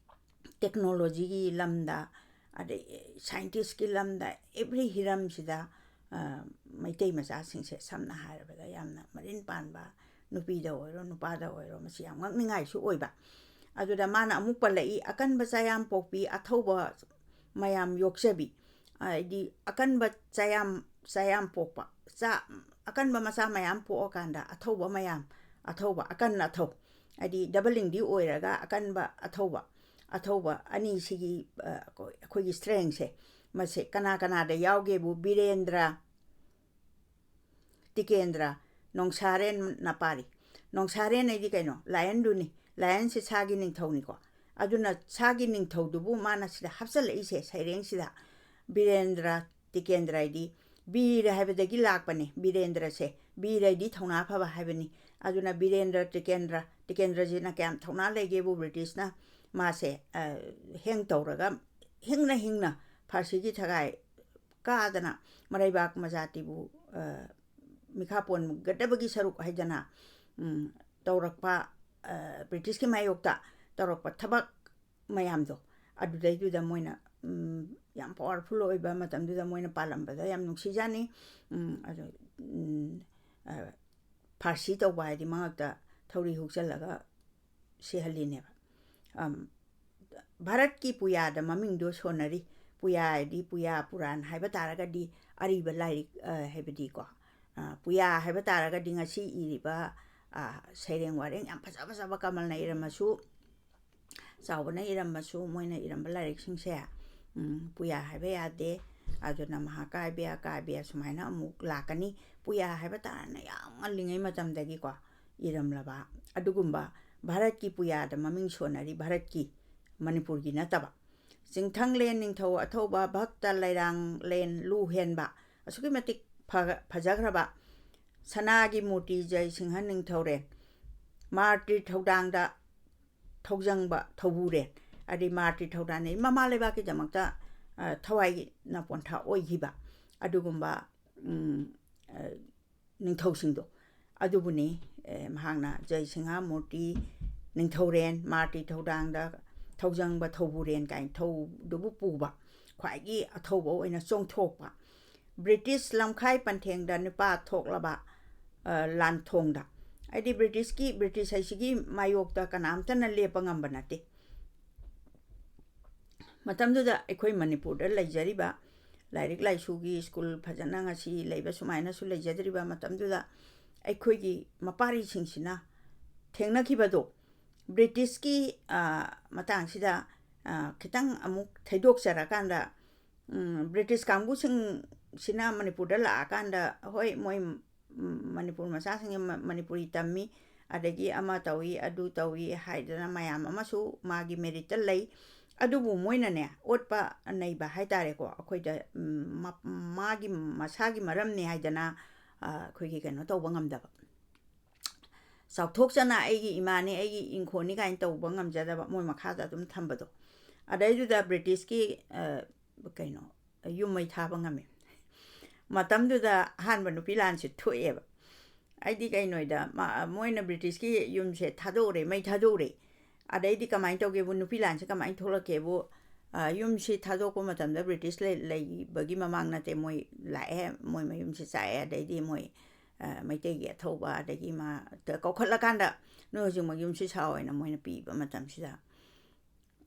ꯇꯦꯛꯅꯣꯂꯣꯖꯤꯒꯤ ꯂꯝꯗ, ꯑꯗꯩ ꯁꯥꯏꯟꯇꯤꯁꯀꯤ ꯂꯝꯗ, ꯑꯦꯚ꯭ꯔꯤ ꯍꯤꯔꯝꯁꯤꯗ, ꯑ, ꯃꯩꯇꯩ ꯃꯆꯥꯁꯤꯡꯁꯦ ꯁꯝꯅ ꯍꯥꯏꯔꯕꯗ ꯌꯥꯝꯅ ꯃꯔꯤꯟ ꯄꯥꯟꯕ, ꯅꯨꯄꯤꯗ ꯑꯣꯏꯔꯣ ꯅꯨꯄꯥꯗ ꯑꯣꯏꯔꯣ, ꯃꯁꯤ ꯌꯥꯝ ꯉꯛꯅꯤꯡꯉꯥꯏꯁꯨ ꯑꯣꯏꯕ꯫ ꯑꯗꯨꯗ ꯃꯥꯅ ꯑꯃꯨꯛ ꯄꯜꯂꯛꯏ, "ꯑꯀꯟꯕ ꯆꯥꯌꯥꯝ ꯄꯣꯛꯄꯤ, ꯑꯊꯧꯕ ꯃꯌꯥꯝ ꯌꯣꯛꯆꯕꯤ", ꯍꯥꯏꯗꯤ ꯑꯀꯟꯕ ꯆꯥꯌꯥꯝ, ꯆꯥꯌꯥꯝ ꯄꯣꯛꯄ, ꯆꯥ-, ꯑꯀꯟꯕ ꯃꯆꯥ ꯃꯌꯥꯝ ꯄꯣꯛꯑꯀꯥꯟꯗ ꯑꯊꯧꯕ ꯃꯌꯥꯝ, ꯑꯊꯧꯕ, ꯑꯀꯟ ꯑꯊꯧ, ꯍꯥꯏꯗꯤ ꯗꯕꯂꯤꯡꯗꯤ ꯑꯣꯏꯔꯒ ꯑꯀꯟꯕ ꯑꯊꯧꯕ, ꯑꯊꯧꯕ ꯑꯅꯤꯁꯤꯒꯤ, ꯑ, ꯑꯩꯈꯣꯏꯒꯤ ꯁ꯭ꯇ꯭ꯔꯦꯡꯁꯦ, ꯃꯁꯦ ꯀꯅꯥ ꯀꯅꯥꯗ ꯌꯥꯎꯒꯦꯕꯨ, ꯕꯤꯔꯦꯟꯗ꯭ꯔ, ꯇꯤꯀꯦꯟꯗ꯭ꯔ, ꯅꯣꯡꯁꯥꯔꯦꯟ ꯅꯄꯥꯔꯤ꯫ ꯅꯣꯡꯁꯥꯔꯦꯟ ꯍꯥꯏꯗꯤ ꯀꯩꯅꯣ? ꯂꯥꯏꯌꯟꯗꯨꯅꯤ꯫ ꯂꯥꯏꯌꯟꯁꯦ ꯁꯥꯒꯤ ꯅꯤꯡꯊꯧꯅꯤꯀꯣ꯫ ꯑꯗꯨꯅ ꯁꯥꯒꯤ ꯅꯤꯡꯊꯧꯗꯨꯕꯨ ꯃꯥꯅ ꯁꯤꯗ ꯍꯥꯞꯆꯤꯜꯂꯛꯏꯁꯦ ꯁꯩꯔꯦꯡꯁꯤꯗ꯫ ꯕꯤꯔꯦꯟꯗ꯭ꯔ, ꯇꯤꯀꯦꯟꯗ꯭ꯔ ꯍꯥꯏꯗꯤ ꯕꯤꯔ ꯍꯥꯏꯕꯗꯒꯤ ꯂꯥꯛꯄꯅꯦ ꯕꯤꯔꯦꯟꯗ꯭ꯔꯁꯦ꯫ ꯕꯤꯔ ꯍꯥꯏꯗꯤ ꯊꯧꯅꯥ ꯐꯕ ꯍꯥꯏꯕꯅꯤ꯫ ꯑꯗꯨꯅ ꯕꯤꯔꯦꯟꯗ꯭ꯔ ꯇꯤꯀꯦꯟꯗ꯭ꯔ, ꯇꯤꯀꯦꯟꯗ꯭ꯔꯁꯤꯅ ꯀꯌꯥꯝ ꯊꯧꯅꯥ ꯂꯩꯒꯦꯕꯨ ꯕ꯭ꯔꯤꯇꯤꯁꯅ ꯃꯥꯁꯦ, ꯑ, ꯍꯦꯡ ꯇꯧꯔꯒ ꯍꯤꯡꯅ ꯍꯤꯡꯅ ꯐꯥꯔꯁꯤꯒꯤ ꯊꯒꯥꯏ ꯀꯥꯗꯅ ꯃꯔꯩꯕꯥꯛ ꯃꯖꯥꯇꯤꯕꯨ, ꯑ, ꯃꯤꯈꯥ ꯄꯣꯟꯒꯗꯕꯒꯤ ꯁꯔꯨꯛ ꯍꯥꯏꯗꯅ ꯎꯝ, ꯇꯧꯔꯛꯄ, ꯑ, ꯕ꯭ꯔꯤꯇꯤꯁꯀꯤ ꯃꯥꯌꯣꯛꯇ ꯇꯧꯔꯛꯄ ꯊꯕꯛ ꯃꯌꯥꯝꯗꯣ, ꯑꯗꯨꯗꯩꯗꯨꯗ ꯃꯣꯏꯅ, ꯎꯝ, ꯌꯥꯝ powerful ꯑꯣꯏꯕ ꯃꯇꯝꯗꯨꯗ ꯃꯣꯏꯅ ꯄꯥꯜꯂꯝꯕꯗ ꯌꯥꯝ ꯅꯨꯡꯁꯤꯖꯥꯅꯤ꯫ ꯎꯝ, ꯑꯗꯣ, ꯎꯝ, ꯑ, ꯐꯥꯔꯁꯤ ꯇꯧꯕ ꯍꯥꯏꯗꯤ ꯃꯉꯛꯇ ꯊꯧꯔꯤ ꯍꯨꯛꯆꯜꯂꯒ ꯁꯤꯍꯜꯂꯤꯅꯦꯕ꯫ ꯑꯝ, ꯚꯥꯔꯠꯀꯤ ꯄꯨꯌꯥꯗ ꯃꯃꯤꯡꯗꯣ ꯁꯣꯟꯅꯔꯤ꯫ ꯄꯨꯌꯥ ꯍꯥꯏꯗꯤ ꯄꯨꯌꯥ ꯄꯨꯔꯥꯟ ꯍꯥꯏꯕ ꯇꯥꯔꯒꯗꯤ ꯑꯔꯤꯕ ꯂꯥꯏꯔꯤꯛ, ꯑ, ꯍꯥꯏꯕꯗꯤꯀꯣ, ꯑ, ꯄꯨꯌꯥ ꯍꯥꯏꯕ ꯇꯥꯔꯒꯗꯤ ꯉꯁꯤ ꯏꯔꯤꯕ, ꯑ, ꯁꯩꯔꯦꯡ ꯋꯥꯔꯦꯡ ꯌꯥꯝ ꯐꯖ ꯐꯖꯕ ꯀꯃꯜꯅ ꯏꯔꯝꯃꯁꯨ, ꯆꯥꯎꯕꯅ ꯏꯔꯝꯃꯁꯨ, ꯃꯣꯏꯅ ꯏꯔꯝꯕ ꯂꯥꯏꯔꯤꯛꯁꯤꯡꯁꯦ, ꯎꯝ, ꯄꯨꯌꯥ ꯍꯥꯏꯕ ꯌꯥꯗꯦ꯫ ꯑꯗꯨꯅ ꯃꯍꯥꯀꯥꯕ꯭ꯌ, ꯀꯥꯕ꯭ꯌ ꯁꯨꯃꯥꯏꯅ ꯑꯃꯨꯛ ꯂꯥꯛꯀꯅꯤ꯫ ꯄꯨꯌꯥ ꯍꯥꯏꯕ ꯇꯥꯔꯅ ꯌꯥꯝ ꯉꯜꯂꯤꯉꯩ ꯃꯇꯝꯗꯒꯤꯀꯣ ꯏꯔꯝꯂꯕ ꯑꯗꯨꯒꯨꯝꯕ ꯚꯥꯔꯠꯀꯤ ꯄꯨꯌꯥꯗ ꯃꯃꯤꯡ ꯁꯣꯟꯅꯔꯤ ꯚꯥꯔꯠꯀꯤ, ꯃꯅꯤꯄꯨꯔꯒꯤ ꯅꯠꯇꯕ꯫ ꯆꯤꯡꯊꯪꯂꯦꯟ ꯅꯤꯡꯊꯧ ꯑꯊꯧꯕ ꯚꯛꯇ ꯂꯩꯔꯥꯡꯂꯦꯟ ꯂꯨ ꯍꯦꯟꯕ, ꯑꯁꯨꯛꯀꯤ ꯃꯇꯤꯛ ꯐ-, ꯐꯖꯈ꯭ꯔꯕ ꯁꯅꯥꯒꯤ ꯃꯨꯔꯇꯤ ꯖꯌꯁꯤꯡꯍ ꯅꯤꯡꯊꯧꯔꯦꯟ, ꯃꯥꯔꯇꯤꯔ ꯊꯧꯗꯥꯡꯗ ꯊꯧꯖꯪꯕ ꯊꯧꯕꯨꯔꯦꯟ, ꯍꯥꯏꯗꯤ ꯃꯥꯔꯇꯤꯔ ꯊꯧꯗꯥꯡꯅ ꯃꯃꯥ ꯂꯩꯕꯥꯛꯀꯤꯗꯃꯛꯇ, ꯑ, ꯊꯋꯥꯏꯅ ꯄꯣꯟꯊꯥ ꯑꯣꯏꯈꯤꯕ ꯑꯗꯨꯒꯨꯝꯕ, ꯎꯝ, ꯑ, ꯅꯤꯡꯊꯧꯁꯤꯡꯗꯣ ꯑꯗꯨꯕꯨꯅꯤ, ꯑꯦ, ꯃꯍꯥꯛꯅ ꯖꯌꯁꯤꯡꯍ ꯃꯨꯔꯇꯤ, ꯅꯤꯡꯊꯧꯔꯦꯟ, ꯃꯥꯔꯇꯤꯔ ꯊꯧꯗꯥꯡꯗ ꯊꯧꯖꯪꯕ ꯊꯧꯕꯨꯔꯦꯟ ꯀꯥꯏꯅ ꯊꯧꯗꯨꯕꯨ ꯄꯨꯕ ꯈ꯭ꯋꯥꯏꯒꯤ ꯑꯊꯧꯕ ꯑꯣꯏꯅ ꯆꯣꯡꯊꯣꯛꯄ꯫ ꯕ꯭ꯔꯤꯇꯤꯁ ꯂꯝꯈꯥꯏ ꯄꯟꯊꯦꯡꯗ ꯅꯨꯄꯥ ꯊꯣꯛꯂꯕ, ꯑ, ꯂꯥꯟꯊꯣꯡꯗ꯫ ꯍꯥꯏꯗꯤ ꯕ꯭ꯔꯤꯇꯤꯁꯀꯤ, ꯕ꯭ꯔꯤꯇꯤꯁ ꯍꯥꯏꯁꯤꯒꯤ ꯃꯥꯌꯣꯛꯇ ꯀꯅꯥꯝꯇꯅ ꯂꯦꯞꯄ ꯉꯝꯕ ꯅꯠꯇꯦ꯫ ꯃꯇꯝꯗꯨꯗ ꯑꯩꯈꯣꯏ ꯃꯅꯤꯄꯨꯔꯗ ꯂꯩꯖꯔꯤꯕ ꯂꯥꯏꯔꯤꯛ ꯂꯥꯏꯁꯨꯒꯤ ꯁ꯭ꯀꯨꯜ ꯐꯖꯅ ꯉꯁꯤ ꯂꯩꯕ ꯁꯨꯃꯥꯏꯅꯁꯨ ꯂꯩꯖꯗ꯭ꯔꯤꯕ ꯃꯇꯝꯗꯨꯗ ꯑꯩꯈꯣꯏꯒꯤ ꯃꯄꯥꯔꯤꯁꯤꯡꯁꯤꯅ ꯊꯦꯡꯅꯈꯤꯕꯗꯣ ꯕ꯭ꯔꯤꯇꯤꯁꯀꯤ, ꯑ, ꯃꯇꯥꯡꯁꯤꯗ, ꯑ, ꯈꯤꯇꯪ ꯑꯃꯨꯛ ꯊꯩꯗꯣꯛꯆꯔꯀꯥꯟꯗ, ꯎꯝ, ꯕ꯭ꯔꯤꯇꯤꯁ ꯀꯥꯡꯕꯨꯁꯤꯡꯁꯤꯅ ꯃꯅꯤꯄꯨꯔꯗ ꯂꯥꯛꯑꯀꯥꯟꯗ, ꯍꯣꯏ, ꯃꯣꯏ, ꯎꯝ, ꯃꯅꯤꯄꯨꯔ ꯃꯆꯥꯁꯤꯡꯅ ꯃ-, ꯃꯅꯤꯄꯨꯔꯤ ꯇꯝꯃꯤ, ꯑꯗꯒꯤ ꯑꯃ ꯇꯧꯏ, ꯑꯗꯨ ꯇꯧꯏ ꯍꯥꯏꯗꯅ ꯃꯌꯥꯝ ꯑꯃꯁꯨ ꯃꯥꯒꯤ meritꯇ ꯂꯩ꯫ ꯑꯗꯨꯕꯨ ꯃꯣꯏꯅꯅꯦ, ꯑꯣꯠꯄ ꯅꯩꯕ ꯍꯥꯏ ꯇꯥꯔꯦꯀꯣ, ꯑꯩꯈꯣꯏꯗ, ꯎꯝ, ꯃ-, ꯃꯥꯒꯤ ꯃꯁꯥꯒꯤ ꯃꯔꯝꯅꯤ ꯍꯥꯏꯗꯅ, ꯑ, ꯑꯩꯈꯣꯏꯒꯤ ꯀꯩꯅꯣ ꯇꯧꯕ ꯉꯝꯗꯕ꯫ ꯆꯥꯎꯊꯣꯛꯆꯅ ꯑꯩꯒꯤ ꯏꯃꯥꯅꯤ, ꯑꯩꯒꯤ ꯏꯪꯈꯣꯜꯅꯤ ꯀꯥꯏꯅ ꯇꯧꯕ ꯉꯝꯖꯗꯕ, ꯃꯣꯏ ꯃꯈꯥꯗ ꯑꯗꯨꯝ ꯊꯝꯕꯗꯣ꯫ ꯑꯗꯩꯗꯨꯗ ꯕ꯭ꯔꯤꯇꯤꯁꯀꯤ, ꯑ, ꯀꯩꯅꯣ, ꯌꯨꯝ ꯃꯩ ꯊꯥꯕ ꯉꯝꯃꯤ꯫ ꯃꯇꯝꯗꯨꯗ ꯑꯍꯥꯟꯕ ꯅꯨꯄꯤ ꯂꯥꯟꯁꯦ ꯊꯣꯛꯑꯦꯕ꯫ ꯑꯩꯗꯤ ꯀꯩꯅꯣꯗ ꯃ-, ꯃꯣꯏꯅ ꯕ꯭ꯔꯤꯇꯤꯁꯀꯤ ꯌꯨꯝꯁꯦ ꯊꯥꯗꯣꯛꯎꯔꯦ, ꯃꯩ ꯊꯥꯗꯣꯛꯎꯔꯦ꯫ ꯑꯗꯩꯗꯤ ꯀꯃꯥꯏꯅ ꯇꯧꯒꯦꯕꯨ, ꯅꯨꯄꯤ ꯂꯥꯟꯁꯦ ꯀꯃꯥꯏꯅ ꯊꯣꯛꯂꯛꯀꯦꯕꯨ, ꯑ, ꯌꯨꯝꯁꯤ ꯊꯥꯗꯣꯛꯄ ꯃꯇꯝꯗ ꯕ꯭ꯔꯤꯇꯤꯁ ꯂꯩ-, ꯂꯩꯕꯒꯤ ꯃꯃꯥꯡ ꯅꯠꯇꯦ, ꯃꯣꯏ ꯂꯥꯛꯑꯦ, ꯃꯣꯏ ꯃꯌꯨꯝꯁꯦ ꯆꯥꯛꯑꯦ, ꯑꯗꯩꯗꯤ ꯃꯣꯏ, ꯑ, ꯃꯩꯇꯩꯒꯤ ꯑꯊꯧꯕ, ꯑꯗꯒꯤ ꯃꯥ ꯀꯧꯈꯠꯂꯀꯥꯟꯗ, "ꯅꯣꯏ ꯍꯧꯖꯤꯛꯃꯛ ꯌꯨꯝꯁꯤ ꯁꯥꯎ" ꯍꯥꯏꯅ ꯃꯣꯏꯅ ꯄꯤꯕ ꯃꯇꯝꯁꯤꯗ,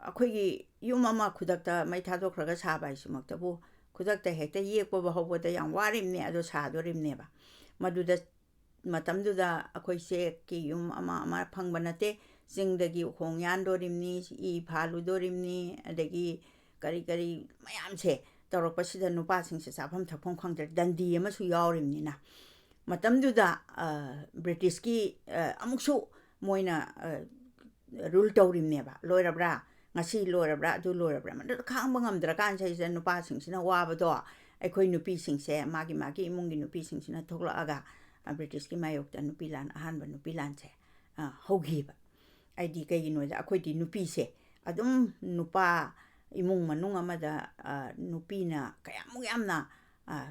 ꯑꯩꯈꯣꯏꯒꯤ ꯌꯨꯝ ꯑꯃ ꯈꯨꯗꯛꯇ ꯃꯩ ꯊꯥꯗꯣꯛꯈ꯭ꯔꯒ ꯁꯥꯕ ꯍꯥꯏꯁꯤꯃꯛꯇꯕꯨ, ꯈꯨꯗꯛꯇ ꯍꯦꯛꯇ ꯌꯦꯛꯄ ꯍꯧꯕꯗ ꯌꯥꯝ ꯋꯥꯔꯤꯕꯅꯦ, ꯑꯗꯣ ꯁꯥꯗꯣꯔꯤꯕꯅꯦꯕ꯫ ꯃꯗꯨꯗ ꯃꯇꯝꯗꯨꯗ ꯑꯩꯈꯣꯏ ꯆꯦꯛꯀꯤ ꯌꯨꯝ ꯑꯃ ꯑꯃ ꯐꯪꯕ ꯅꯠꯇꯦ꯫ ꯆꯤꯡꯗꯒꯤ ꯎꯈꯣꯡ ꯌꯥꯟꯗꯣꯔꯤꯕꯅꯤ, ꯏ ꯐꯥꯜꯂꯨꯗꯣꯔꯤꯕꯅꯤ, ꯑꯗꯒꯤ ꯀꯔꯤ ꯀꯔꯤ ꯃꯌꯥꯝꯁꯦ ꯇꯧꯔꯛꯄꯁꯤꯗ ꯅꯨꯄꯥꯁꯤꯡꯁꯦ ꯆꯥꯐꯝ ꯊꯛꯐꯝ ꯈꯪꯗ꯭ꯔꯦ, ꯗꯟꯗꯤ ꯑꯃꯁꯨ ꯌꯥꯎꯔꯤꯕꯅꯤꯅ꯫ ꯃꯇꯝꯗꯨꯗ, ꯑ, ꯕ꯭ꯔꯤꯇꯤꯁꯀꯤ, ꯑ, ꯑꯃꯨꯛꯁꯨ ꯃꯣꯏꯅ, ꯑ, ꯔꯨꯜ ꯇꯧꯔꯤꯕꯅꯦꯕ꯫ ꯂꯣꯏꯔꯕ꯭ꯔꯥ? ꯉꯁꯤ ꯂꯣꯏꯔꯕ꯭ꯔꯥ? ꯑꯗꯨ ꯂꯣꯏꯔꯕ꯭ꯔꯥ? ꯃꯗꯨꯗ ꯈꯥꯡꯕ ꯉꯝꯗ꯭ꯔꯀꯥꯟꯁꯤꯗ ꯅꯨꯄꯥꯁꯤꯡꯁꯤꯅ ꯋꯥꯕꯗꯣ ꯑꯩꯈꯣꯏ ꯅꯨꯄꯤꯁꯤꯡꯁꯦ, ꯃꯥꯒꯤ ꯃꯥꯒꯤ ꯏꯃꯨꯡꯒꯤ ꯅꯨꯄꯤꯁꯤꯡꯁꯤꯅ ꯊꯣꯛꯂꯛꯑꯒ, ꯑ, ꯕ꯭ꯔꯤꯇꯤꯁꯀꯤ ꯃꯥꯌꯣꯛꯇ ꯅꯨꯄꯤ ꯂꯥꯟ, ꯑꯍꯥꯟꯕ ꯅꯨꯄꯤ ꯂꯥꯟꯁꯦ, ꯑ, ꯍꯧꯈꯤꯕ꯫ ꯍꯥꯏꯗꯤ ꯀꯩꯒꯤꯅꯣꯗ ꯑꯩꯈꯣꯏꯗꯤ ꯅꯨꯄꯤꯁꯦ ꯑꯗꯨꯝ ꯅꯨꯄꯥ ꯏꯃꯨꯡ ꯃꯅꯨꯡ ꯑꯃꯗ, ꯑ, ꯅꯨꯄꯤꯅ ꯀꯌꯥꯃꯨꯛ ꯌꯥꯝꯅ, ꯑ,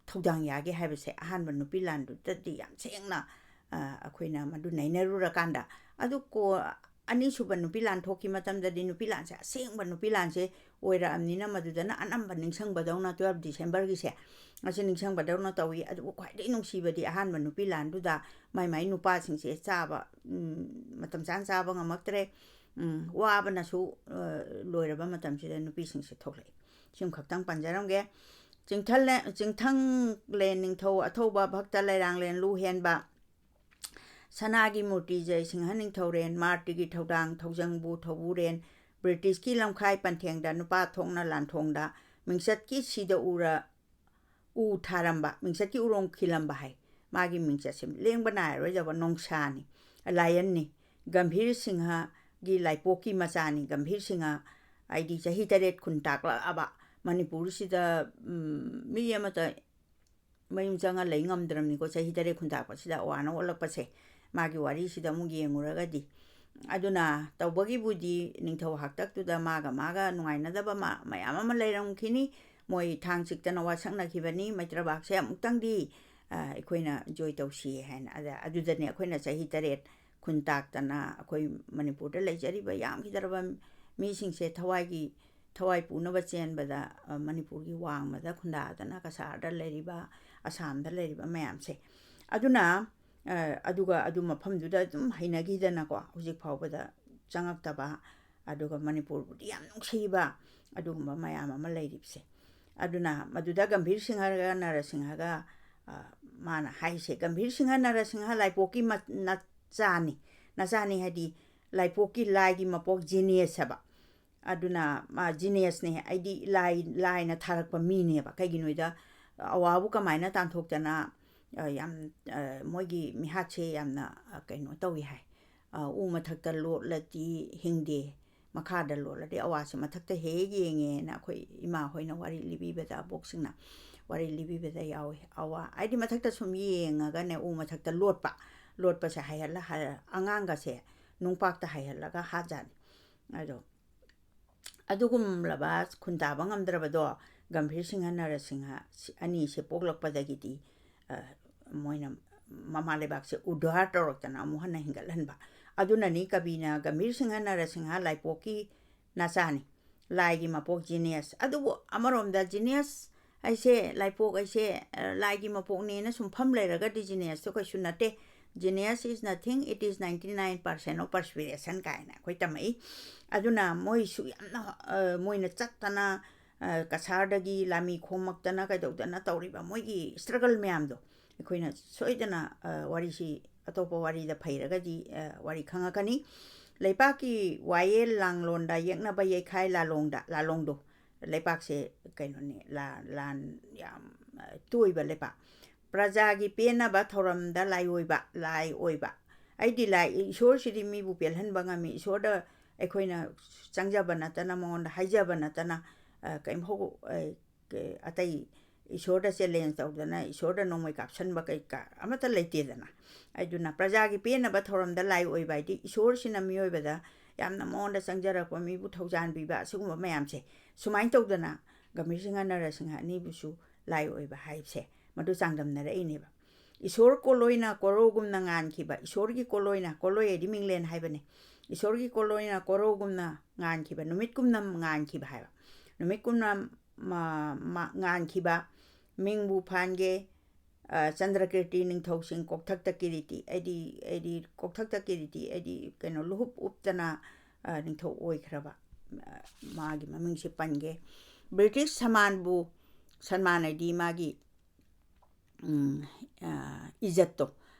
ꯊꯧꯗꯥꯡ ꯌꯥꯒꯦ ꯍꯥꯏꯕꯁꯦ ꯑꯍꯥꯟꯕ ꯅꯨꯄꯤ ꯂꯥꯟꯗꯨꯗꯗꯤ ꯌꯥꯝ ꯁꯦꯡꯅ, ꯑ, ꯑꯩꯈꯣꯏꯅ ꯃꯗꯨ ꯅꯩꯅꯔꯨꯔꯀꯥꯟꯗ, ꯑꯗꯨ ꯀꯣ-, ꯑꯅꯤꯁꯨꯕ ꯅꯨꯄꯤ ꯂꯥꯟ ꯊꯣꯛꯈꯤ ꯃꯇꯝꯗꯗꯤ ꯅꯨꯄꯤ ꯂꯥꯟꯁꯦ ꯑꯁꯦꯡꯕ ꯅꯨꯄꯤ ꯂꯥꯟꯁꯦ ꯑꯣꯏꯔꯛꯑꯕꯅꯤꯅ ꯃꯗꯨꯗꯅ ꯑꯅꯝꯕ ꯅꯤꯡꯁꯤꯡꯕꯗꯧꯅ, twelve Decemberꯒꯤꯁꯦ ꯑꯁꯤ ꯅꯤꯡꯁꯤꯡꯕꯗꯧꯅ ꯇꯧꯏ꯫ ꯑꯗꯨꯕꯨ ꯈ꯭ꯋꯥꯏꯗꯒꯤ ꯅꯨꯡꯁꯤꯕꯗꯤ ꯑꯍꯥꯟꯕ ꯅꯨꯄꯤ ꯂꯥꯟꯗꯨꯗ ꯃꯥꯏ ꯃꯥꯏ ꯅꯨꯄꯥꯁꯤꯡꯁꯦ ꯆꯥꯕ, ꯎꯝ, ꯃꯇꯝ ꯆꯥꯅ ꯆꯥꯕ ꯉꯝꯃꯛꯇ꯭ꯔꯦ꯫ ꯎꯝ, ꯋꯥꯕꯅꯁꯨ, ꯑ, ꯂꯣꯏꯔꯕ ꯃꯇꯝꯁꯤꯗ ꯅꯨꯄꯤꯁꯤꯡꯁꯦ ꯊꯣꯛꯂꯛꯏ꯫ ꯁꯤꯃꯈꯛꯇꯪ ꯄꯟꯖꯔꯝꯒꯦ꯫ ꯆꯤꯡꯊꯜꯂꯦ-, ꯆꯤꯡꯊꯪꯂꯦꯟ ꯅꯤꯡꯊꯧ ꯑꯊꯧꯕ ꯚꯛꯇ ꯂꯩꯔꯥꯡꯂꯦꯟ ꯂꯨ ꯍꯦꯟꯕ ꯁꯅꯥꯒꯤ ꯃꯨꯔꯇꯤ ꯖꯌꯁꯤꯡꯍ ꯅꯤꯡꯊꯧꯔꯦꯟ ꯃꯥꯔꯇꯤꯒꯤ ꯊꯧꯗꯥꯡ ꯊꯧꯖꯪꯕꯨ ꯊꯧꯕꯨꯔꯦꯟ ꯕ꯭ꯔꯤꯇꯤꯁꯀꯤ ꯂꯝꯈꯥꯏ ꯄꯟꯊꯦꯡꯗ ꯅꯨꯄꯥ ꯊꯣꯛꯅ ꯂꯥꯟꯊꯣꯡꯗ ꯃꯤꯡꯆꯠꯀꯤ ꯁꯤꯗ ꯎꯔ ꯎ ꯊꯥꯔꯝꯕ, ꯃꯤꯡꯆꯠꯀꯤ ꯎꯔꯣꯡ ꯈꯤꯜꯂꯝꯕ ꯍꯥꯏ꯫ ꯃꯥꯒꯤ ꯃꯤꯡꯆꯠꯁꯦ ꯂꯦꯡꯕ ꯅꯥꯏꯔꯔꯣꯏꯗꯕ ꯅꯣꯡꯁꯥꯅꯤ, ꯂꯥꯏꯌꯟꯅꯤ꯫ ꯒꯝꯚꯤꯔ ꯁꯤꯡꯍꯒꯤ ꯂꯥꯏꯄꯣꯛꯀꯤ ꯃꯆꯥꯅꯤ꯫ ꯒꯝꯚꯤꯔ ꯁꯤꯡꯍ ꯍꯥꯏꯗꯤ ꯆꯍꯤ ꯇꯔꯦꯠ ꯈꯨꯟ ꯇꯥꯛꯂꯛꯑꯕ, ꯃꯅꯤꯄꯨꯔꯁꯤꯗ, ꯎꯝ, ꯃꯤ ꯑꯃꯠꯇ ꯃꯌꯨꯝ ꯆꯪꯉ ꯂꯩ ꯉꯝꯗ꯭ꯔꯕꯅꯤꯀꯣ, ꯆꯍꯤ ꯇꯔꯦꯠ ꯈꯨꯟ ꯇꯥꯛꯄꯁꯤꯗ ꯑꯋꯥꯅ ꯑꯣꯜꯂꯛꯄꯁꯦ꯫ ꯃꯥꯒꯤ ꯋꯥꯔꯤꯁꯤꯗ ꯑꯃꯨꯛ ꯌꯦꯡꯉꯨꯔꯒꯗꯤ꯫ ꯑꯗꯨꯅ ꯇꯧꯕꯒꯤꯕꯨꯗꯤ ꯅꯤꯡꯊꯧ ꯍꯥꯛꯇꯛꯇꯨꯗ ꯃꯥꯒ ꯃꯥꯒ ꯅꯨꯡꯉꯥꯏꯅꯗꯕ ꯃ-, ꯃꯌꯥꯝ ꯑꯃ ꯂꯩꯔꯝꯈꯤꯅꯤ꯫ ꯃꯣꯏ ꯊꯥꯡ ꯆꯤꯛꯇꯅ ꯋꯥꯁꯛꯅꯈꯤꯕꯅꯤ꯫ ꯃꯩꯇ꯭ꯔꯕꯥꯛꯁꯦ ꯑꯃꯨꯛꯇꯪꯗꯤ, ꯑꯩꯈꯣꯏꯅ ꯖꯣꯏ ꯇꯧꯁꯤ ꯍꯥꯏꯅ꯫ ꯑꯗ ꯑꯗꯨꯗꯅꯦ ꯑꯩꯈꯣꯏꯅ ꯆꯍꯤ ꯇꯔꯦꯠ ꯈꯨꯟ ꯇꯥꯛꯇꯅ ꯑꯩꯈꯣꯏ ꯃꯅꯤꯄꯨꯔꯗ ꯂꯩꯖꯔꯤꯕ ꯌꯥꯝꯈꯤꯗ꯭ꯔꯕ ꯃꯤꯁꯤꯡꯁꯦ ꯊꯋꯥꯏꯒꯤ, ꯊꯋꯥꯏ ꯄꯨꯅꯕ ꯆꯦꯟꯕꯗ, ꯃꯅꯤꯄꯨꯔꯒꯤ ꯋꯥꯡꯃꯗ ꯈꯨꯟꯗꯥꯗꯅ ꯀꯁꯥꯔꯗ ꯂꯩꯔꯤꯕ, ꯑꯁꯥꯝꯗ ꯂꯩꯔꯤꯕ ꯃꯌꯥꯝꯁꯦ꯫ ꯑꯗꯨꯅ ꯑꯗꯨꯒ ꯑꯗꯨ ꯃꯐꯝꯗꯨꯗ ꯑꯗꯨꯝ ꯍꯩꯅꯈꯤꯗꯅꯀꯣ, ꯍꯧꯖꯤꯛ ꯐꯥꯎꯕꯗ ꯆꯪꯉꯛꯇꯕ, ꯑꯗꯨꯒ ꯃꯅꯤꯄꯨꯔꯕꯨꯗꯤ ꯌꯥꯝ ꯅꯨꯡꯁꯤꯕ ꯑꯗꯨꯒꯨꯝꯕ ꯃꯌꯥꯝ ꯑꯃ ꯂꯩꯔꯤꯕꯁꯦ꯫ ꯑꯗꯨꯅ ꯃꯗꯨꯗ ꯒꯝꯚꯤꯔ ꯁꯤꯡꯍꯒ ꯅꯔꯁꯤꯡꯍꯒ, ꯃꯥꯅ ꯍꯥꯏꯁꯦ, ꯒꯝꯚꯤꯔ ꯁꯤꯡꯍ ꯅꯔꯁꯤꯡꯍ ꯂꯥꯏꯄꯣꯛꯀꯤ ꯅꯆꯥꯅꯤ꯫ ꯅꯆꯥꯅꯤ ꯍꯥꯏꯗꯤ ꯂꯥꯏꯄꯣꯛꯀꯤ, ꯂꯥꯏꯒꯤ ꯃꯄꯣꯛ, ꯖꯤꯅꯤꯌꯁ ꯍꯥꯏꯕ꯫ ꯑꯗꯨꯅ ꯃꯥ ꯖꯤꯅꯤꯌꯁꯅꯦ, ꯑꯩꯗꯤ ꯂꯥꯏ, ꯂꯥꯏꯅ ꯊꯥꯔꯛꯄ ꯃꯤꯅꯦꯕ꯫ ꯀꯩꯒꯤꯅꯣꯗ, ꯑꯋꯥꯕꯨ ꯀꯃꯥꯏꯅ ꯇꯥꯟꯊꯣꯛꯇꯅ, ꯌꯥꯝ, ꯃꯣꯏꯒꯤ ꯃꯤꯍꯥꯠꯁꯦ ꯌꯥꯝꯅ ꯀꯩꯅꯣ ꯇꯧꯏ ꯍꯥꯏ, ꯎ ꯃꯊꯛꯇ ꯂꯣꯠꯂꯗꯤ ꯍꯤꯡꯗꯦ, ꯃꯈꯥꯗ ꯂꯣꯠꯂꯗꯤ ꯑꯋꯥꯁꯦ ꯃꯊꯛꯇ ꯍꯦꯛ ꯌꯦꯡꯉꯦꯅ ꯑꯩꯈꯣꯏ ꯏꯃꯥ ꯍꯣꯏꯅ ꯋꯥꯔꯤ ꯂꯤꯕꯤꯕꯗ, ꯑꯕꯣꯛꯁꯤꯡꯅ ꯋꯥꯔꯤ ꯂꯤꯕꯤꯕꯗ ꯌꯥꯎꯏ꯫ ꯑꯋꯥ ꯍꯥꯏꯗꯤ ꯃꯊꯛꯇ ꯁꯨꯝ ꯌꯦꯡꯉꯒꯅꯦ, ꯎ ꯃꯊꯛꯇ ꯂꯣꯠꯄ, ꯂꯣꯠꯄꯁꯦ ꯍꯩꯍꯜꯂ, ꯑꯉꯥꯡꯒꯁꯦ ꯅꯨꯡꯄꯥꯛꯇ ꯍꯩꯍꯜꯂꯒ ꯍꯥꯠꯖꯥꯠꯅꯤ꯫ ꯑꯗꯣ ꯑꯗꯨꯒꯨꯝꯂꯕ ꯈꯨꯟꯗꯥꯕ ꯉꯝꯗ꯭ꯔꯕꯗꯣ ꯒꯝꯚꯤꯔ ꯁꯤꯡꯍ ꯅꯔꯁꯤꯡꯍ ꯑꯅꯤꯁꯦ ꯄꯣꯛꯂꯛꯄꯗꯒꯤꯗꯤ ꯃꯣꯏꯅ ꯃꯃꯥ ꯂꯩꯕꯥꯛꯁꯦ ꯎꯗꯥꯔ ꯇꯧꯔꯛꯇꯅ ꯑꯃꯨꯛ ꯍꯟꯅ ꯍꯤꯡꯒꯠꯍꯟꯕ꯫ ꯑꯗꯨꯅꯅꯤ ꯀꯕꯤꯅ ꯒꯝꯚꯤꯔ ꯁꯤꯡꯍ ꯅꯔꯁꯤꯡꯍ ꯂꯥꯏꯄꯣꯛꯀꯤ ꯅꯆꯥꯅꯤ, ꯂꯥꯏꯒꯤ ꯃꯄꯣꯛ, ꯖꯤꯅꯤꯌꯁ꯫ ꯑꯗꯨꯕꯨ ꯑꯃꯔꯣꯝꯗ ꯖꯤꯅꯤꯌꯁ ꯍꯥꯏꯁꯦ, ꯂꯥꯏꯄꯣꯛ ꯍꯥꯏꯁꯦ ꯂꯥꯏꯒꯤ ꯃꯄꯣꯛꯅꯦꯅ ꯁꯨꯝꯐꯝ ꯂꯩꯔꯒꯗꯤ ꯖꯤꯅꯤꯌꯁꯇꯣ ꯀꯩꯁꯨ ꯅꯠꯇꯦ꯫ Genius is nothing, it is ninety nine percent of perspiration ꯀꯥꯏꯅ ꯑꯩꯈꯣꯏ ꯇꯝꯃꯛꯏ꯫ ꯑꯗꯨꯅ ꯃꯣꯏꯁꯨ ꯌꯥꯝꯅ, ꯃꯣꯏꯅ ꯆꯠꯇꯅ, ꯀꯁꯥꯔꯗꯒꯤ ꯂꯥꯃꯤ ꯈꯣꯝꯃꯛꯇꯅ ꯀꯩꯗꯧꯗꯅ ꯇꯧꯔꯤꯕ ꯃꯣꯏꯒꯤ ꯁ꯭ꯇ꯭ꯔꯒꯜ ꯃꯌꯥꯝꯗꯣ ꯑꯩꯈꯣꯏꯅ ꯁꯣꯏꯗꯅ, ꯋꯥꯔꯤꯁꯤ ꯑꯇꯣꯞꯄ ꯋꯥꯔꯤꯗ ꯐꯩꯔꯒꯗꯤ, ꯋꯥꯔꯤ ꯈꯪꯉꯛꯀꯅꯤ꯫ ꯂꯩꯄꯥꯛꯀꯤ ꯋꯥꯌꯦꯜ ꯂꯥꯡꯂꯣꯟꯗ ꯌꯦꯛꯅꯕ ꯌꯩꯈꯥꯏ ꯂꯥꯂꯣꯡꯗ, ꯂꯥꯂꯣꯡꯗꯣ, ꯂꯩꯄꯥꯛꯁꯦ ꯀꯩꯅꯣꯅꯦ, ꯂꯥꯟ, ꯂꯥꯟ ꯌꯥꯝ ꯇꯣꯏꯕ ꯂꯩꯄꯥꯛ꯫ ꯄ꯭ꯔꯖꯥꯒꯤ ꯄꯦꯟꯅꯕ ꯊꯧꯔꯝꯗ ꯂꯥꯏ ꯑꯣꯏꯕ, ꯂꯥꯏ ꯑꯣꯏꯕ꯫ ꯑꯩꯗꯤ ꯂꯥꯏ, ꯏꯁꯣꯔꯁꯤꯗꯤ ꯃꯤꯕꯨ ꯄꯦꯜꯍꯟꯕ ꯉꯝꯃꯤ꯫ ꯏꯁꯣꯔꯗ ꯑꯩꯈꯣꯏꯅ ꯆꯪꯖꯕ ꯅꯠꯇꯅ, ꯃꯉꯣꯟꯗ ꯍꯥꯏꯖꯕ ꯅꯠꯇꯅ, ꯀꯔꯤꯝ ꯍꯧ-, ꯑꯇꯩ ꯏꯁꯣꯔꯗ ꯆꯦꯂꯦꯟꯖ ꯇꯧꯗꯅ, ꯏꯁꯣꯔꯗ ꯅꯣꯡꯃꯩ ꯀꯥꯞꯁꯟꯕ ꯀꯩꯀꯥ ꯑꯃꯠꯇ ꯂꯩꯇꯦꯗꯅ꯫ ꯑꯗꯨꯅ ꯄ꯭ꯔꯖꯥꯒꯤ ꯄꯦꯟꯅꯕ ꯊꯧꯔꯝꯗ ꯂꯥꯏ ꯑꯣꯏꯕ ꯍꯥꯏꯗꯤ ꯏꯁꯣꯔꯁꯤꯅ ꯃꯤꯑꯣꯏꯕꯗ ꯌꯥꯝꯅ ꯃꯉꯣꯟꯗ ꯆꯪꯖꯔꯛꯄ, ꯃꯤꯕꯨ ꯊꯧꯖꯥꯟꯕꯤꯕ, ꯑꯁꯤꯒꯨꯝꯕ ꯃꯌꯥꯝꯁꯦ꯫ ꯁꯨꯃꯥꯏꯅ ꯇꯧꯗꯅ ꯒꯝꯚꯤꯔ ꯁꯤꯡꯍ ꯅꯔꯁꯤꯡꯍ ꯑꯅꯤꯕꯨꯁꯨ ꯂꯥꯏ ꯑꯣꯏꯕ ꯍꯥꯏꯕꯁꯦ ꯑꯗꯨ ꯆꯥꯡꯗꯝꯅꯔꯛꯏꯅꯦꯕ꯫ ꯏꯁꯣꯔ ꯀꯣꯂꯣꯏꯅ ꯀꯣꯔꯧꯒꯨꯝꯅ ꯉꯥꯟꯈꯤꯕ, ꯏꯁꯣꯔꯒꯤ ꯀꯣꯂꯣꯏꯅ, ꯀꯣꯂꯣꯏ ꯍꯥꯏꯗꯤ ꯃꯤꯡꯂꯦꯟ ꯍꯥꯏꯕꯅꯦ, ꯏꯁꯣꯔꯒꯤ ꯀꯣꯂꯣꯏꯅ ꯀꯣꯔꯧꯒꯨꯝꯅ ꯉꯥꯟꯈꯤꯕ, ꯅꯨꯃꯤꯠꯀꯨꯝꯅ ꯉꯥꯟꯈꯤꯕ ꯍꯥꯏꯕ, ꯅꯨꯃꯤꯠꯀꯨꯝꯅ ꯃ-, ꯃ-, ꯉꯥꯟꯈꯤꯕ, ꯃꯤꯡꯕꯨ ꯐꯥꯟꯒꯦ, ꯑ, ꯆꯟꯗ꯭ꯔꯀꯤꯔꯇꯤ ꯅꯤꯡꯊꯧꯁꯤꯡ ꯀꯣꯛꯊꯛꯇ ꯀꯤꯔꯤꯇꯤ, ꯑꯩꯗꯤ, ꯑꯩꯗꯤ ꯀꯣꯛꯊꯛꯇ ꯀꯤꯔꯤꯇꯤ, ꯑꯩꯗꯤ ꯀꯩꯅꯣ ꯂꯨꯍꯨꯞ ꯎꯞꯇꯅ, ꯑ, ꯅꯤꯡꯊꯧ ꯑꯣꯏꯈ꯭ꯔꯕ, ꯑ, ꯃꯥꯒꯤ ꯃꯃꯤꯡꯁꯦ ꯄꯟꯒꯦ꯫ ꯕ꯭ꯔꯤꯇꯤꯁ ꯁꯃꯥꯟꯕꯨ, ꯁꯟꯃꯥꯟ ꯍꯥꯏꯗꯤ ꯃꯥꯒꯤ, ꯎꯝ, ꯑ, ꯏꯖꯠꯇꯣ,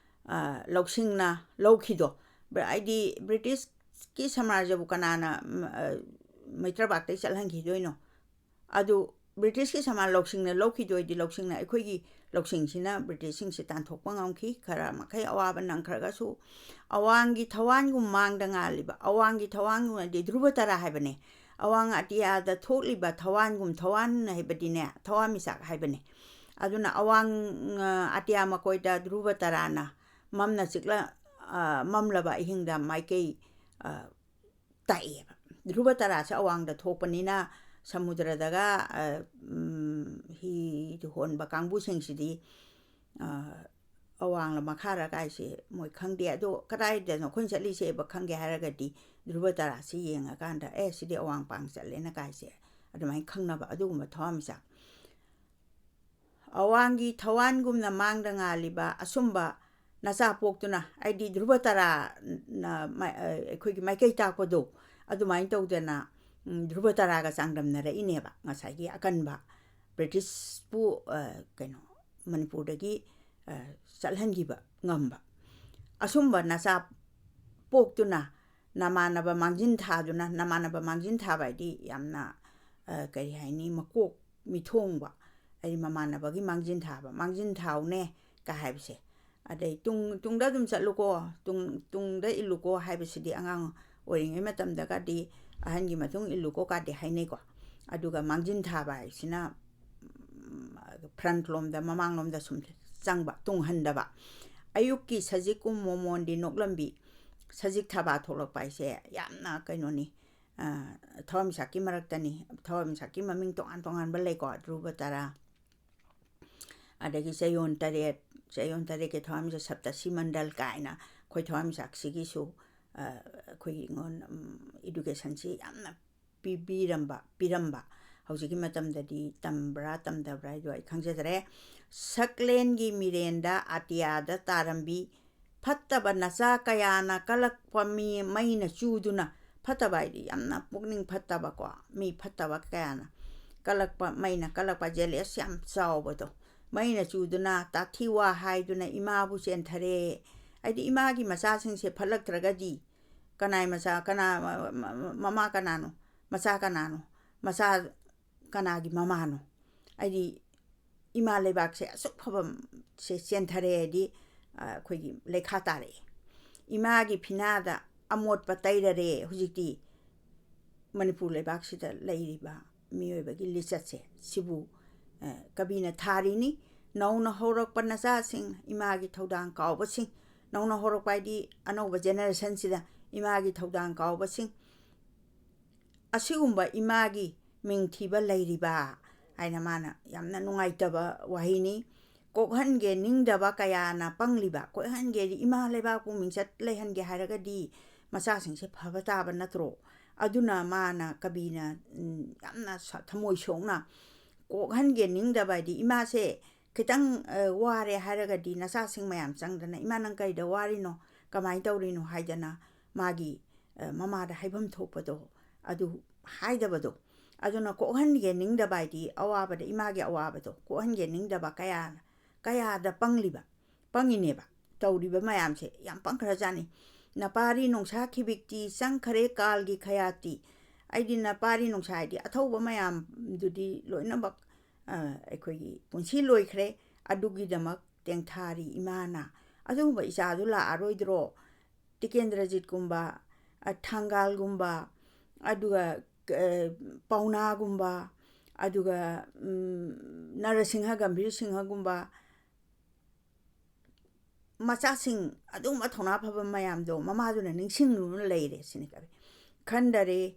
ꯑ, ꯂꯧꯁꯤꯡꯅ ꯂꯧꯈꯤꯗꯣ꯫ ꯕ꯭ꯔ-, ꯍꯥꯏꯗꯤ ꯕ꯭ꯔꯤꯇꯤꯁꯀꯤ ꯁꯥꯝꯔꯥꯖ꯭ꯌꯕꯨ ꯀꯅꯥꯅ, ꯎꯝ, ꯑ, ꯃꯩꯇ꯭ꯔꯕꯥꯛꯇꯩ ꯆꯠꯍꯟꯈꯤꯗꯣꯏꯅꯣ? ꯑꯗꯨ ꯕ꯭ꯔꯤꯇꯤꯁꯀꯤ ꯁꯃꯥꯟ ꯂꯧꯁꯤꯡꯅ ꯂꯧꯈꯤꯗꯣꯏꯗꯤ, ꯂꯧꯁꯤꯡꯅ, ꯑꯩꯈꯣꯏꯒꯤ ꯂꯧꯁꯤꯡꯁꯤꯅ ꯕ꯭ꯔꯤꯇꯤꯁꯁꯤꯡꯁꯦ ꯇꯥꯟꯊꯣꯛꯄ ꯉꯝꯈꯤ꯫ ꯈꯔ ꯃꯈꯩ ꯑꯋꯥꯕ ꯅꯪꯈ꯭ꯔꯒꯁꯨ, ꯑꯋꯥꯡꯒꯤ ꯊꯋꯥꯟꯒꯨꯝ ꯃꯥꯡꯗ ꯉꯥꯜꯂꯤꯕ, ꯑꯋꯥꯡꯒꯤ ꯊꯋꯥꯟꯒꯨꯝ ꯍꯥꯏꯗꯤ ꯙ꯭ꯔꯨꯕ ꯇꯔꯥ ꯍꯥꯏꯕꯅꯦ, ꯑꯋꯥꯡ ꯑꯇꯤꯌꯥꯗ ꯊꯣꯛꯂꯤꯕ ꯊꯋꯥꯟꯒꯨꯝ, ꯊꯋꯥꯟ ꯍꯥꯏꯕꯗꯤꯅꯦ, ꯊꯋꯥꯟꯃꯤꯆꯥꯛ ꯍꯥꯏꯕꯅꯦ꯫ ꯑꯗꯨꯅ ꯑꯋꯥꯡ, ꯑ, ꯑꯇꯤꯌꯥ ꯃꯀꯣꯏꯗ ꯙ꯭ꯔꯨꯕ ꯇꯔꯥꯅ ꯃꯝꯅ ꯆꯤꯛꯂ-, ꯑ, ꯃꯝꯂꯕ ꯑꯍꯤꯡꯗ ꯃꯥꯏꯀꯩ, ꯑ, ꯇꯥꯛꯑꯦꯕ꯫ ꯙ꯭ꯔꯨꯕ ꯇꯔꯥꯁꯦ ꯑꯋꯥꯡꯗ ꯊꯣꯛꯄꯅꯤꯅ ꯁꯃꯨꯗ꯭ꯔꯗꯒ, ꯑ, ꯎꯝ, ꯍꯤ ꯍꯣꯟꯕ ꯀꯥꯡꯕꯨꯁꯤꯡꯁꯤꯗꯤ, ꯑ, ꯑꯋꯥꯡꯂ ꯃꯈꯥꯔ ꯀꯥꯏꯁꯦ ꯃꯣꯏ ꯈꯪꯗꯦ꯫ ꯑꯗꯣ ꯀꯗꯥꯏꯗꯅꯣ ꯑꯩꯈꯣꯏꯅ ꯆꯠꯂꯤꯁꯦꯕ ꯈꯪꯒꯦ ꯍꯥꯏꯔꯒꯗꯤ ꯙ꯭ꯔꯨꯕ ꯇꯔꯥꯁꯤ ꯌꯦꯡꯉꯀꯥꯟꯗ, "ꯑꯦ, ꯁꯤꯗꯤ ꯑꯋꯥꯡ ꯄꯥꯡ ꯆꯠꯂꯦꯅ" ꯀꯥꯏꯁꯦ ꯑꯗꯨꯃꯥꯏꯅ ꯈꯪꯅꯕ ꯑꯗꯨꯒꯨꯝꯕ ꯊꯋꯥꯟꯃꯤꯆꯥꯛ꯫ ꯑꯋꯥꯡꯒꯤ ꯊꯋꯥꯟꯒꯨꯝꯅ ꯃꯥꯡꯗ ꯉꯥꯜꯂꯤꯕ ꯑꯁꯨꯝꯕ ꯅꯆꯥ ꯄꯣꯛꯇꯨꯅ, ꯍꯥꯏꯗꯤ ꯙ꯭ꯔꯨꯕ ꯇꯔꯥꯅ ꯃ-, ꯑ, ꯑꯩꯈꯣꯏꯒꯤ ꯃꯥꯏꯀꯩ ꯇꯥꯛꯄꯗꯣ, ꯑꯗꯨꯃꯥꯏꯅ ꯇꯧꯗꯅ, ꯎꯝ, ꯙ꯭ꯔꯨꯕ ꯇꯔꯥꯒ ꯆꯥꯡꯗꯝꯅꯔꯛꯏꯅꯦꯕ ꯉꯁꯥꯏꯒꯤ ꯑꯀꯟꯕ ꯕ꯭ꯔꯤꯇꯤꯁꯄꯨ, ꯑ, ꯀꯩꯅꯣ, ꯃꯅꯤꯄꯨꯔꯗꯒꯤ, ꯑ, ꯆꯠꯍꯟꯈꯤꯕ ꯉꯝꯕ꯫ ꯑꯁꯨꯝꯕ ꯅꯆꯥ ꯄꯣꯛꯇꯨꯅ ꯅꯃꯥꯟꯅꯕ ꯃꯥꯡꯖꯤꯟ ꯊꯥꯗꯨꯅ, ꯅꯃꯥꯟꯅꯕ ꯃꯥꯡꯖꯤꯟ ꯊꯥꯕ ꯍꯥꯏꯗꯤ ꯌꯥꯝꯅ, ꯑ, ꯀꯔꯤ ꯍꯥꯏꯅꯤ, ꯃꯀꯣꯛ ꯃꯤꯊꯣꯡꯕ, ꯍꯥꯏꯗꯤ ꯃꯃꯥꯟꯅꯕꯒꯤ ꯃꯥꯡꯖꯤꯟ ꯊꯥꯕ, "ꯃꯥꯡꯖꯤꯟ ꯊꯥꯎꯅꯦ" ꯀ ꯍꯥꯏꯕꯁꯦ꯫ ꯑꯗꯩ "ꯇꯨꯡ, ꯇꯨꯡꯗ ꯑꯗꯨꯝ ꯆꯠꯂꯨꯀꯣ, ꯇꯨꯡ, ꯇꯨꯡꯗ ꯏꯜꯂꯨꯀꯣ" ꯍꯥꯏꯕꯁꯤꯗꯤ ꯑꯉꯥꯡ ꯑꯣꯏꯔꯤꯉꯩ ꯃꯇꯝꯗꯒꯗꯤ "ꯑꯍꯟꯒꯤ ꯃꯇꯨꯡ ꯏꯜꯂꯨꯀꯣ" ꯀꯥꯗꯤ ꯍꯥꯏꯅꯩꯀꯣ꯫ ꯑꯗꯨꯒ ꯃꯥꯡꯖꯤꯟ ꯊꯥꯕ ꯍꯥꯏꯁꯤꯅ, ꯎꯝ, ꯐ꯭ꯔꯟꯠ ꯂꯣꯝꯗ, ꯃꯃꯥꯡꯂꯣꯝꯗ ꯁꯨꯝ ꯆꯪꯕ, ꯇꯨꯡꯍꯟꯗꯕ꯫ "ꯑꯌꯨꯛꯀꯤ ꯁꯖꯤꯛꯀꯨꯝ ꯃꯣꯃꯣꯟꯗꯤ ꯅꯣꯛꯂꯝꯕꯤ", ꯁꯖꯤꯛ ꯊꯥꯕ ꯊꯣꯛꯂꯛꯄ ꯍꯥꯏꯁꯦ ꯌꯥꯝꯅ ꯀꯩꯅꯣꯅꯤ, ꯑ, ꯊꯋꯥꯟꯃꯤꯆꯥꯛꯀꯤ ꯃꯔꯛꯇꯅꯤ꯫ ꯊꯋꯥꯟꯃꯤꯆꯥꯛꯀꯤ ꯃꯃꯤꯡ ꯇꯣꯉꯥꯟ ꯇꯣꯉꯥꯟꯕ ꯂꯩꯀꯣ, ꯙ꯭ꯔꯨꯕ ꯇꯔꯥ꯫ ꯑꯗꯒꯤ ꯆꯌꯣꯜ ꯇꯔꯦꯠ, ꯆꯌꯣꯜ ꯇꯔꯦꯠꯀꯤ ꯊꯋꯥꯟꯃꯤꯆꯥꯛ ꯁꯞꯇꯁꯤ ꯃꯟꯗꯜ ꯀꯥꯏꯅ ꯑꯩꯈꯣꯏ ꯊꯋꯥꯟꯃꯤꯆꯥꯛꯁꯤꯒꯤꯁꯨ, ꯑ, ꯑꯩꯈꯣꯏ ꯑꯩꯉꯣꯟ-, ꯎꯝ, educationꯁꯤ ꯌꯥꯝꯅ ꯄꯤꯕꯤꯔꯝꯕ, ꯄꯤꯔꯝꯕ꯫ ꯍꯧꯖꯤꯛꯀꯤ ꯃꯇꯝꯗꯗꯤ ꯇꯝꯕ꯭ꯔꯥ ꯇꯝꯗꯕ꯭ꯔꯥ ꯍꯥꯏꯗꯣ ꯑꯩ ꯈꯪꯖꯗ꯭ꯔꯦ꯫ ꯁꯛꯂꯦꯟꯒꯤ ꯃꯤꯔꯦꯟꯗ ꯑꯇꯤꯌꯥꯗ ꯇꯥꯔꯝꯕꯤ ꯐꯠꯇꯕ ꯅꯆꯥ ꯀꯌꯥꯅ ꯀꯜꯂꯛꯄ ꯃꯤ ꯃꯩꯅ ꯆꯨꯗꯨꯅ, ꯐꯠꯇꯕ ꯍꯥꯏꯗꯤ ꯌꯥꯝꯅ ꯄꯨꯛꯅꯤꯡ ꯐꯠꯇꯕꯀꯣ, ꯃꯤ ꯐꯠꯇꯕ ꯀꯌꯥꯅ ꯀꯜꯂꯛꯄ, ꯃꯩꯅ ꯀꯜꯂꯛꯄ, jealous ꯌꯥꯝ ꯆꯥꯎꯕꯗꯣ, ꯃꯩꯅ ꯆꯨꯗꯨꯅ ꯇꯥꯊꯤ ꯋꯥ ꯍꯥꯏꯗꯨꯅ ꯏꯃꯥꯕꯨ ꯆꯦꯟꯊꯔꯦ꯫ ꯍꯥꯏꯗꯤ ꯏꯃꯥꯒꯤ ꯃꯆꯥꯁꯤꯡꯁꯦ ꯐꯠꯂꯛꯇ꯭ꯔꯒꯗꯤ ꯀꯅꯥꯏ ꯃꯆꯥ, ꯀꯅꯥ, ꯃ-, ꯃ-, ꯃꯃꯥ ꯀꯅꯥꯅꯣ? ꯃꯆꯥ ꯀꯅꯥꯅꯣ? ꯃꯆꯥ ꯀꯅꯥꯒꯤ ꯃꯃꯥꯅꯣ? ꯍꯥꯏꯗꯤ ꯏꯃꯥ ꯂꯩꯕꯥꯛꯁꯦ ꯑꯁꯨꯛ ꯐꯕ ꯁꯦ ꯆꯦꯟꯊꯔꯦ ꯍꯥꯏꯗꯤ, ꯑ, ꯑꯩꯈꯣꯏꯒꯤ ꯂꯩꯈꯥ ꯇꯥꯔꯛꯑꯦ꯫ ꯏꯃꯥꯒꯤ ꯐꯤꯅꯥꯗ ꯑꯃꯣꯠꯄ ꯇꯩꯔꯔꯦ ꯍꯧꯖꯤꯛꯇꯤ꯫ ꯃꯅꯤꯄꯨꯔ ꯂꯩꯕꯥꯛꯁꯤꯗ ꯂꯩꯔꯤꯕ ꯃꯤꯑꯣꯏꯕꯒꯤ ꯂꯤꯆꯠꯁꯦ ꯁꯤꯕꯨ, ꯑ, ꯀꯕꯤꯅ ꯊꯥꯔꯤꯅꯤ꯫ ꯅꯧꯅ ꯍꯧꯔꯛꯄ ꯅꯆꯥꯁꯤꯡ, ꯏꯃꯥꯒꯤ ꯊꯧꯗꯥꯡ ꯀꯥꯎꯕꯁꯤꯡ, ꯅꯧꯅ ꯍꯧꯔꯛꯄ ꯍꯥꯏꯗꯤ ꯑꯅꯧꯕ generationꯁꯤꯗ ꯏꯃꯥꯒꯤ ꯊꯧꯗꯥꯡ ꯀꯥꯎꯕꯁꯤꯡ, ꯑꯁꯤꯒꯨꯝꯕ ꯏꯃꯥꯒꯤ ꯃꯤꯡ ꯊꯤꯕ ꯂꯩꯔꯤꯕ ꯍꯥꯏꯅ ꯃꯥꯅ ꯌꯥꯝꯅ ꯅꯨꯡꯉꯥꯏꯇꯕ ꯋꯥꯍꯩꯅꯤ꯫ ꯀꯣꯛꯍꯟꯒꯦ ꯅꯤꯡꯗꯕ ꯀꯌꯥꯅ ꯄꯪꯂꯤꯕ, ꯀꯣꯛꯍꯟꯒꯦꯗꯤ ꯏꯃꯥ ꯂꯩꯕꯥꯛꯄꯨ ꯃꯤꯡꯆꯠ ꯂꯩꯍꯟꯒꯦ ꯍꯥꯏꯔꯒꯗꯤ ꯃꯆꯥꯁꯤꯡꯁꯦ ꯐꯕ ꯇꯥꯕ ꯅꯠꯇ꯭ꯔꯣ? ꯑꯗꯨꯅ ꯃꯥꯅ, ꯀꯕꯤꯅ, ꯎꯝ, ꯌꯥꯝꯅ ꯁ-, ꯊꯃꯣꯏ ꯁꯣꯛꯅ ꯀꯣꯛꯍꯟꯒꯦ ꯅꯤꯡꯗꯕ ꯍꯥꯏꯗꯤ ꯏꯃꯥꯁꯦ ꯈꯤꯇꯪ, ꯑ, ꯋꯥꯔꯦ ꯍꯥꯏꯔꯒꯗꯤ ꯅꯆꯥꯁꯤꯡ ꯃꯌꯥꯝ ꯆꯪꯗꯅ, "ꯏꯃꯥ, ꯅꯪ ꯀꯩꯗ ꯋꯥꯔꯤꯅꯣ? ꯀꯃꯥꯏꯅ ꯇꯧꯔꯤꯅꯣ?" ꯍꯥꯏꯗꯅ ꯃꯥꯒꯤ, ꯑ, ꯃꯃꯥꯗ ꯍꯥꯏꯐꯝ ꯊꯣꯛꯄꯗꯣ ꯑꯗꯨ ꯍꯥꯏꯗꯕꯗꯣ꯫ ꯑꯗꯨꯅ ꯀꯣꯛꯍꯟꯒꯦ ꯅꯤꯡꯗꯕ ꯍꯥꯏꯗꯤ ꯑꯋꯥꯕꯗ, ꯏꯃꯥꯒꯤ ꯑꯋꯥꯕꯗꯣ ꯀꯣꯛꯍꯟꯒꯦ ꯅꯤꯡꯗꯕ ꯀꯌꯥ, ꯀꯌꯥꯗ ꯄꯪꯂꯤꯕ, ꯄꯪꯉꯤꯅꯦꯕ꯫ ꯇꯧꯔꯤꯕ ꯃꯌꯥꯝꯁꯦ ꯌꯥꯝ ꯄꯪꯈ꯭ꯔꯖꯥꯠꯅꯤ꯫ "ꯅꯄꯥꯔꯤ ꯅꯣꯡꯁꯥ ꯈꯤꯕꯤꯛꯇꯤ ꯆꯪꯈꯔꯦ ꯀꯥꯜꯒꯤ ꯈꯌꯥꯠꯇꯤ"꯫ ꯑꯩꯗꯤ ꯅꯄꯥꯔꯤ ꯅꯣꯡꯁꯥ ꯍꯥꯏꯗꯤ ꯑꯊꯧꯕ ꯃꯌꯥꯝꯗꯨꯗꯤ ꯂꯣꯏꯅꯃꯛ, ꯑ, ꯑꯩꯈꯣꯏꯒꯤ ꯄꯨꯟꯁꯤ ꯂꯣꯏꯈ꯭ꯔꯦ꯫ ꯑꯗꯨꯒꯤꯗꯃꯛ ꯇꯦꯡꯊꯥꯔꯤ ꯏꯃꯥꯅ꯫ ꯑꯗꯨꯒꯨꯝꯕ ꯏꯆꯥꯗꯨ ꯂꯥꯛꯑꯔꯣꯏꯗ꯭ꯔꯣ? ꯇꯤꯀꯦꯟꯗ꯭ꯔꯖꯤꯠꯀꯨꯝꯕ, ꯑ, ꯊꯪꯒꯥꯜꯒꯨꯝꯕ, ꯑꯗꯨꯒ, ꯑ, ꯄꯥꯎꯅꯥꯒꯨꯝꯕ, ꯑꯗꯨꯒ, ꯎꯝ, ꯅꯔꯁꯤꯡꯍ, ꯒꯝꯚꯤꯔ ꯁꯤꯡꯍꯒꯨꯝꯕ ꯃꯆꯥꯁꯤꯡ, ꯑꯗꯨꯒꯨꯝꯕ ꯊꯧꯅꯥ ꯐꯕ ꯃꯌꯥꯝꯗꯣ ꯃꯃꯥꯗꯨꯅ ꯅꯤꯡꯁꯤꯡꯗꯨꯅ ꯂꯩꯔꯦ ꯁꯤꯅꯤ ꯀꯕꯤ꯫ ꯈꯟꯗꯔꯦ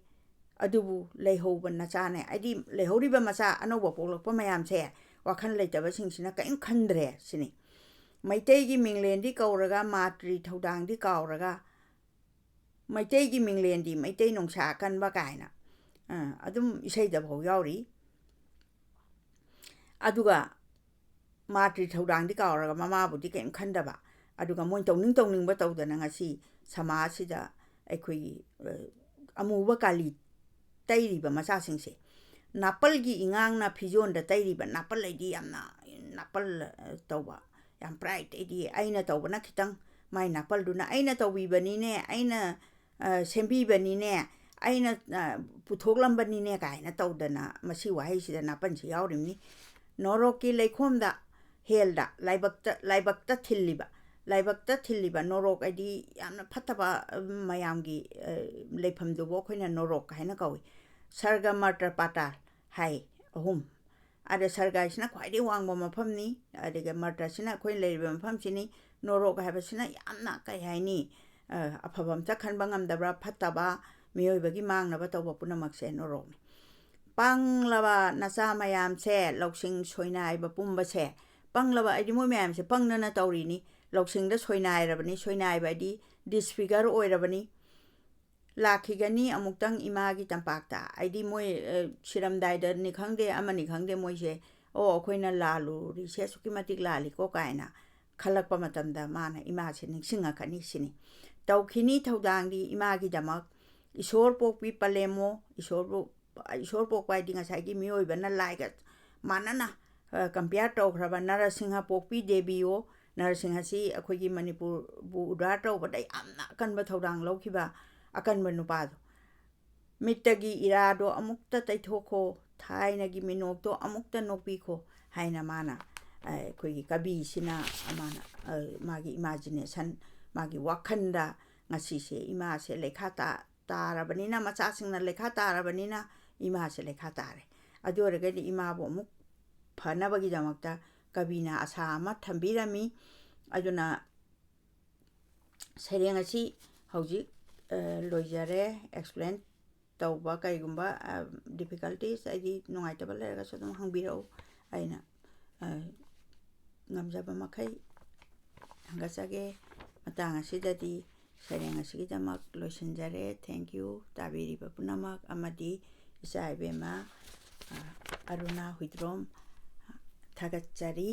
ꯑꯗꯨꯕꯨ ꯂꯩꯍꯧꯕ ꯅꯆꯥꯅꯦ, ꯍꯥꯏꯗꯤ ꯂꯩꯍꯧꯔꯤꯕ ꯃꯆꯥ ꯑꯅꯧꯕ ꯄꯣꯛꯂꯛꯄ ꯃꯌꯥꯝꯁꯦ ꯋꯥꯈꯜ ꯂꯩꯇꯕꯁꯤꯡꯁꯤꯅ ꯀꯔꯤꯝ ꯈꯟꯗ꯭ꯔꯦ ꯁꯤꯅꯤ꯫ ꯃꯩꯇꯩꯒꯤ ꯃꯤꯡꯂꯦꯟꯗꯤ ꯀꯧꯔꯒ ꯃꯥꯇ꯭ꯔꯤ ꯊꯧꯗꯥꯡꯗꯤ ꯀꯥꯎꯔꯒ, ꯃꯩꯇꯩꯒꯤ ꯃꯤꯡꯂꯦꯟꯗꯤ ꯃꯩꯇꯩ ꯅꯨꯡꯁꯥ ꯑꯀꯟꯕ ꯀꯥꯏꯅ, ꯑ, ꯑꯗꯨꯝ ꯏꯁꯩꯗ ꯐꯥꯎ ꯌꯥꯎꯔꯤ꯫ ꯑꯗꯨꯒ ꯃꯥꯇ꯭ꯔꯤ ꯊꯧꯗꯥꯡꯗꯤ ꯀꯥꯎꯔꯒ ꯃꯃꯥꯕꯨꯗꯤ ꯀꯔꯤꯝ ꯈꯟꯗꯕ꯫ ꯑꯗꯨꯒ ꯃꯣꯏ ꯇꯧꯅꯤꯡ ꯇꯧꯅꯤꯡꯕ ꯇꯧꯗꯅ ꯉꯁꯤ ꯁꯃꯥꯖꯁꯤꯗ ꯑꯩꯈꯣꯏꯒꯤ, ꯑ, ꯑꯃꯨꯕ ꯀꯥꯂꯤ ꯇꯩꯔꯤꯕ ꯃꯆꯥꯁꯤꯡꯁꯦ, ꯅꯥꯄꯜꯒꯤ ꯏꯉꯥꯡꯅ ꯐꯤꯖꯣꯟꯗ ꯇꯩꯔꯤꯕ ꯅꯥꯄꯜ ꯍꯥꯏꯗꯤ ꯌꯥꯝꯅ ꯅꯥꯄꯜ, ꯑ, ꯇꯧꯕ, ꯌꯥꯝ ꯄ꯭ꯔꯥꯏꯠ ꯍꯥꯏꯗꯤ ꯑꯩꯅ ꯇꯧꯕꯅ ꯈꯤꯇꯪ, ꯃꯥꯏ ꯅꯥꯄꯜꯗꯨꯅ ꯑꯩꯅ ꯇꯧꯕꯤꯕꯅꯤꯅꯦ, ꯑꯩꯅ, ꯑ, ꯁꯦꯝꯕꯤꯕꯅꯤꯅꯦ, ꯑꯩꯅ, ꯑ, ꯄꯨꯊꯣꯛꯂꯝꯕꯅꯤꯅꯦ ꯀꯥꯏꯅ ꯇꯧꯗꯅ ꯃꯁꯤ ꯋꯥꯍꯩꯁꯤꯗ ꯅꯥꯄꯜꯁꯤ ꯌꯥꯎꯔꯤꯕꯅꯤ꯫ ꯅꯣꯔꯣꯛꯀꯤ ꯂꯩꯈꯣꯝꯗ, ꯍꯦꯜꯗ, ꯂꯥꯏꯕꯛꯇ, ꯂꯥꯏꯕꯛꯇ ꯊꯤꯜꯂꯤꯕ, ꯂꯥꯏꯕꯛꯇ ꯊꯤꯜꯂꯤꯕ ꯅꯣꯔꯣꯛ ꯍꯥꯏꯗꯤ ꯌꯥꯝꯅ ꯐꯠꯇꯕ, ꯑ, ꯃꯌꯥꯝꯒꯤ, ꯑ, ꯂꯩꯐꯝꯗꯨꯕꯨ ꯑꯩꯈꯣꯏꯅ ꯅꯣꯔꯣꯛ ꯍꯥꯏꯅ ꯀꯧꯏ꯫ ꯁꯔꯒ, ꯃꯔꯇ, ꯄꯥꯇꯥꯜ ꯍꯥꯏ ꯑꯍꯨꯝ꯫ ꯑꯗ ꯁꯔꯒ ꯍꯥꯏꯁꯤꯅ ꯈ꯭ꯋꯥꯏꯗꯒꯤ ꯋꯥꯡꯕ ꯃꯐꯝꯅꯤ, ꯑꯗꯨꯒ ꯃꯔꯇꯁꯤꯅ ꯑꯩꯈꯣꯏꯅ ꯂꯩꯔꯤꯕ ꯃꯐꯝꯁꯤꯅꯤ꯫ ꯅꯣꯔꯣꯛ ꯍꯥꯏꯕꯁꯤꯅ ꯌꯥꯝꯅ, ꯀꯩ ꯍꯥꯏꯅꯤ, ꯑ, ꯑꯐꯕ ꯑꯝꯇ ꯈꯟꯕ ꯉꯝꯗꯕ꯭ꯔꯥ, ꯐꯠꯇꯕ, ꯃꯤꯑꯣꯏꯕꯒꯤ ꯃꯥꯡꯅꯕ ꯇꯧꯕ ꯄꯨꯝꯅꯃꯛꯁꯦ ꯅꯣꯔꯣꯛꯅꯤ꯫ ꯄꯪꯂꯕ ꯅꯆꯥ ꯃꯌꯥꯝꯁꯦ, ꯂꯧꯁꯤꯡ ꯁꯣꯏꯅꯥꯏꯕ ꯄꯨꯝꯕꯁꯦ, ꯄꯪꯂꯕ ꯍꯥꯏꯗꯤ ꯃꯣꯏ ꯃꯌꯥꯝꯁꯦ ꯄꯪꯗꯅ ꯇꯧꯔꯤꯅꯤ, ꯂꯧꯁꯤꯡꯗ ꯁꯣꯏꯅꯥꯏꯔꯕꯅꯤ, ꯁꯣꯏꯅꯥꯏꯕ ꯍꯥꯏꯗꯤ ꯗꯤꯁꯐꯤꯒꯔ ꯑꯣꯏꯔꯕꯅꯤ꯫ ꯂꯥꯛꯈꯤꯒꯅꯤ ꯑꯃꯨꯛꯇꯪ ꯏꯃꯥꯒꯤ ꯇꯝꯄꯥꯛꯇ꯫ ꯍꯥꯏꯗꯤ ꯃꯣꯏ, ꯑ, ꯁꯤꯔꯝꯗꯥꯏꯗꯅꯤ ꯈꯪꯗꯦ, ꯑꯃꯅꯤ ꯈꯪꯗꯦ, ꯃꯣꯏꯁꯦ, "ꯑꯣ, ꯑꯩꯈꯣꯏꯅ ꯂꯥꯜꯂꯨꯔꯤꯁꯦ ꯑꯁꯨꯛꯀꯤ ꯃꯇꯤꯛ ꯂꯥꯜꯂꯤꯀꯣ" ꯀꯥꯏꯅ ꯈꯜꯂꯛꯄ ꯃꯇꯝꯗ ꯃꯥꯅ ꯏꯃꯥꯁꯦ ꯅꯤꯡꯁꯤꯡꯉꯛꯀꯅꯤ ꯁꯤꯅꯤ꯫ ꯇꯧꯈꯤꯅꯤ ꯊꯧꯗꯥꯡꯗꯤ ꯏꯃꯥꯒꯤꯗꯃꯛ꯫ ꯏꯁꯣꯔ ꯄꯣꯛꯄꯤ ꯄꯂꯦꯝꯃꯣ, ꯏꯁꯣꯔꯕꯨ, ꯏꯁꯣꯔ ꯄꯣꯛꯄ ꯍꯥꯏꯗꯤ ꯉꯁꯥꯏꯒꯤ ꯃꯤꯑꯣꯏꯕꯅ ꯂꯥꯏꯒ ꯃꯥꯟꯅꯅ, ꯑ, ꯀꯝꯄꯤꯌꯔ ꯇꯧꯈ꯭ꯔꯕ ꯅꯔꯁꯤꯡꯍ ꯄꯣꯛꯄꯤ ꯗꯦꯕꯤꯌꯣ, ꯅꯔꯁꯤꯡꯍꯁꯤ ꯑꯩꯈꯣꯏꯒꯤ ꯃꯅꯤꯄꯨꯔꯕꯨ ꯎꯗꯥꯔ ꯇꯧꯕꯗ ꯌꯥꯝꯅ ꯑꯀꯟꯕ ꯊꯧꯗꯥꯡ ꯂꯧꯈꯤꯕ ꯑꯀꯟꯕ ꯅꯨꯄꯥꯗꯣ꯫ "ꯃꯤꯠꯇꯒꯤ ꯏꯔꯥꯗꯣ ꯑꯃꯨꯛꯇ ꯇꯩꯊꯣꯛꯈꯣ, ꯊꯥꯏꯅꯒꯤ ꯃꯤꯅꯣꯛꯇꯣ ꯑꯃꯨꯛꯇ ꯅꯣꯛꯄꯤꯈꯣ" ꯍꯥꯏꯅ ꯃꯥꯅ, ꯑ, ꯑꯩꯈꯣꯏꯒꯤ ꯀꯕꯤꯁꯤꯅ ꯃꯥꯅ, ꯑ, ꯃꯥꯒꯤ ꯏꯃꯥꯖꯤꯅꯦꯁꯟ, ꯃꯥꯒꯤ ꯋꯥꯈꯜꯗ ꯉꯁꯤꯁꯦ ꯏꯃꯥꯁꯦ ꯂꯩꯈꯥ ꯇꯥ-, ꯇꯥꯔꯕꯅꯤꯅ, ꯃꯆꯥꯁꯤꯡꯅ ꯂꯩꯈꯥ ꯇꯥꯔꯕꯅꯤꯅ ꯏꯃꯥꯁꯦ ꯂꯩꯈꯥ ꯇꯥꯔꯦ꯫ ꯑꯗꯨ ꯑꯣꯏꯔꯒꯗꯤ ꯏꯃꯥꯕꯨ ꯑꯃꯨꯛ ꯐꯅꯕꯒꯤꯗꯃꯛꯇ ꯀꯕꯤꯅ ꯑꯁꯥ ꯑꯃ ꯊꯝꯕꯤꯔꯝꯃꯤ꯫ ꯑꯗꯨꯅ ꯁꯩꯔꯦꯡ ꯑꯁꯤ ꯍꯧꯖꯤꯛ, ꯑ, ꯂꯣꯏꯖꯔꯦ꯫ ꯑꯦꯛꯁꯄ꯭ꯂꯦꯟ ꯇꯧꯕ ꯀꯩꯒꯨꯝꯕ, ꯑ, ꯗꯤꯐꯤꯀꯜꯇꯤꯁ ꯍꯥꯏꯗꯤ ꯅꯨꯡꯉꯥꯏꯇꯕ ꯂꯩꯔꯒꯁꯨ ꯑꯗꯨꯝ ꯍꯪꯕꯤꯔꯛꯎ, ꯑꯩꯅ ꯉꯝꯖꯕ ꯃꯈꯩ ꯍꯪꯒꯠꯆꯒꯦ꯫ ꯃꯇꯥꯡ ꯑꯁꯤꯗꯗꯤ ꯁꯩꯔꯦꯡ ꯑꯁꯤꯒꯤꯗꯃꯛ ꯂꯣꯏꯁꯤꯟꯖꯔꯦ꯫ Thank you꯫ ꯇꯥꯕꯤꯔꯤꯕ ꯄꯨꯝꯅꯃꯛ ꯑꯃꯗꯤ ꯏꯆꯥ ꯏꯕꯦꯝꯃ, ꯑ, ꯑꯔꯨꯅꯥ ꯍꯨꯏꯗ꯭ꯔꯣꯝ, ꯊꯥꯒꯠꯆꯔꯤ꯫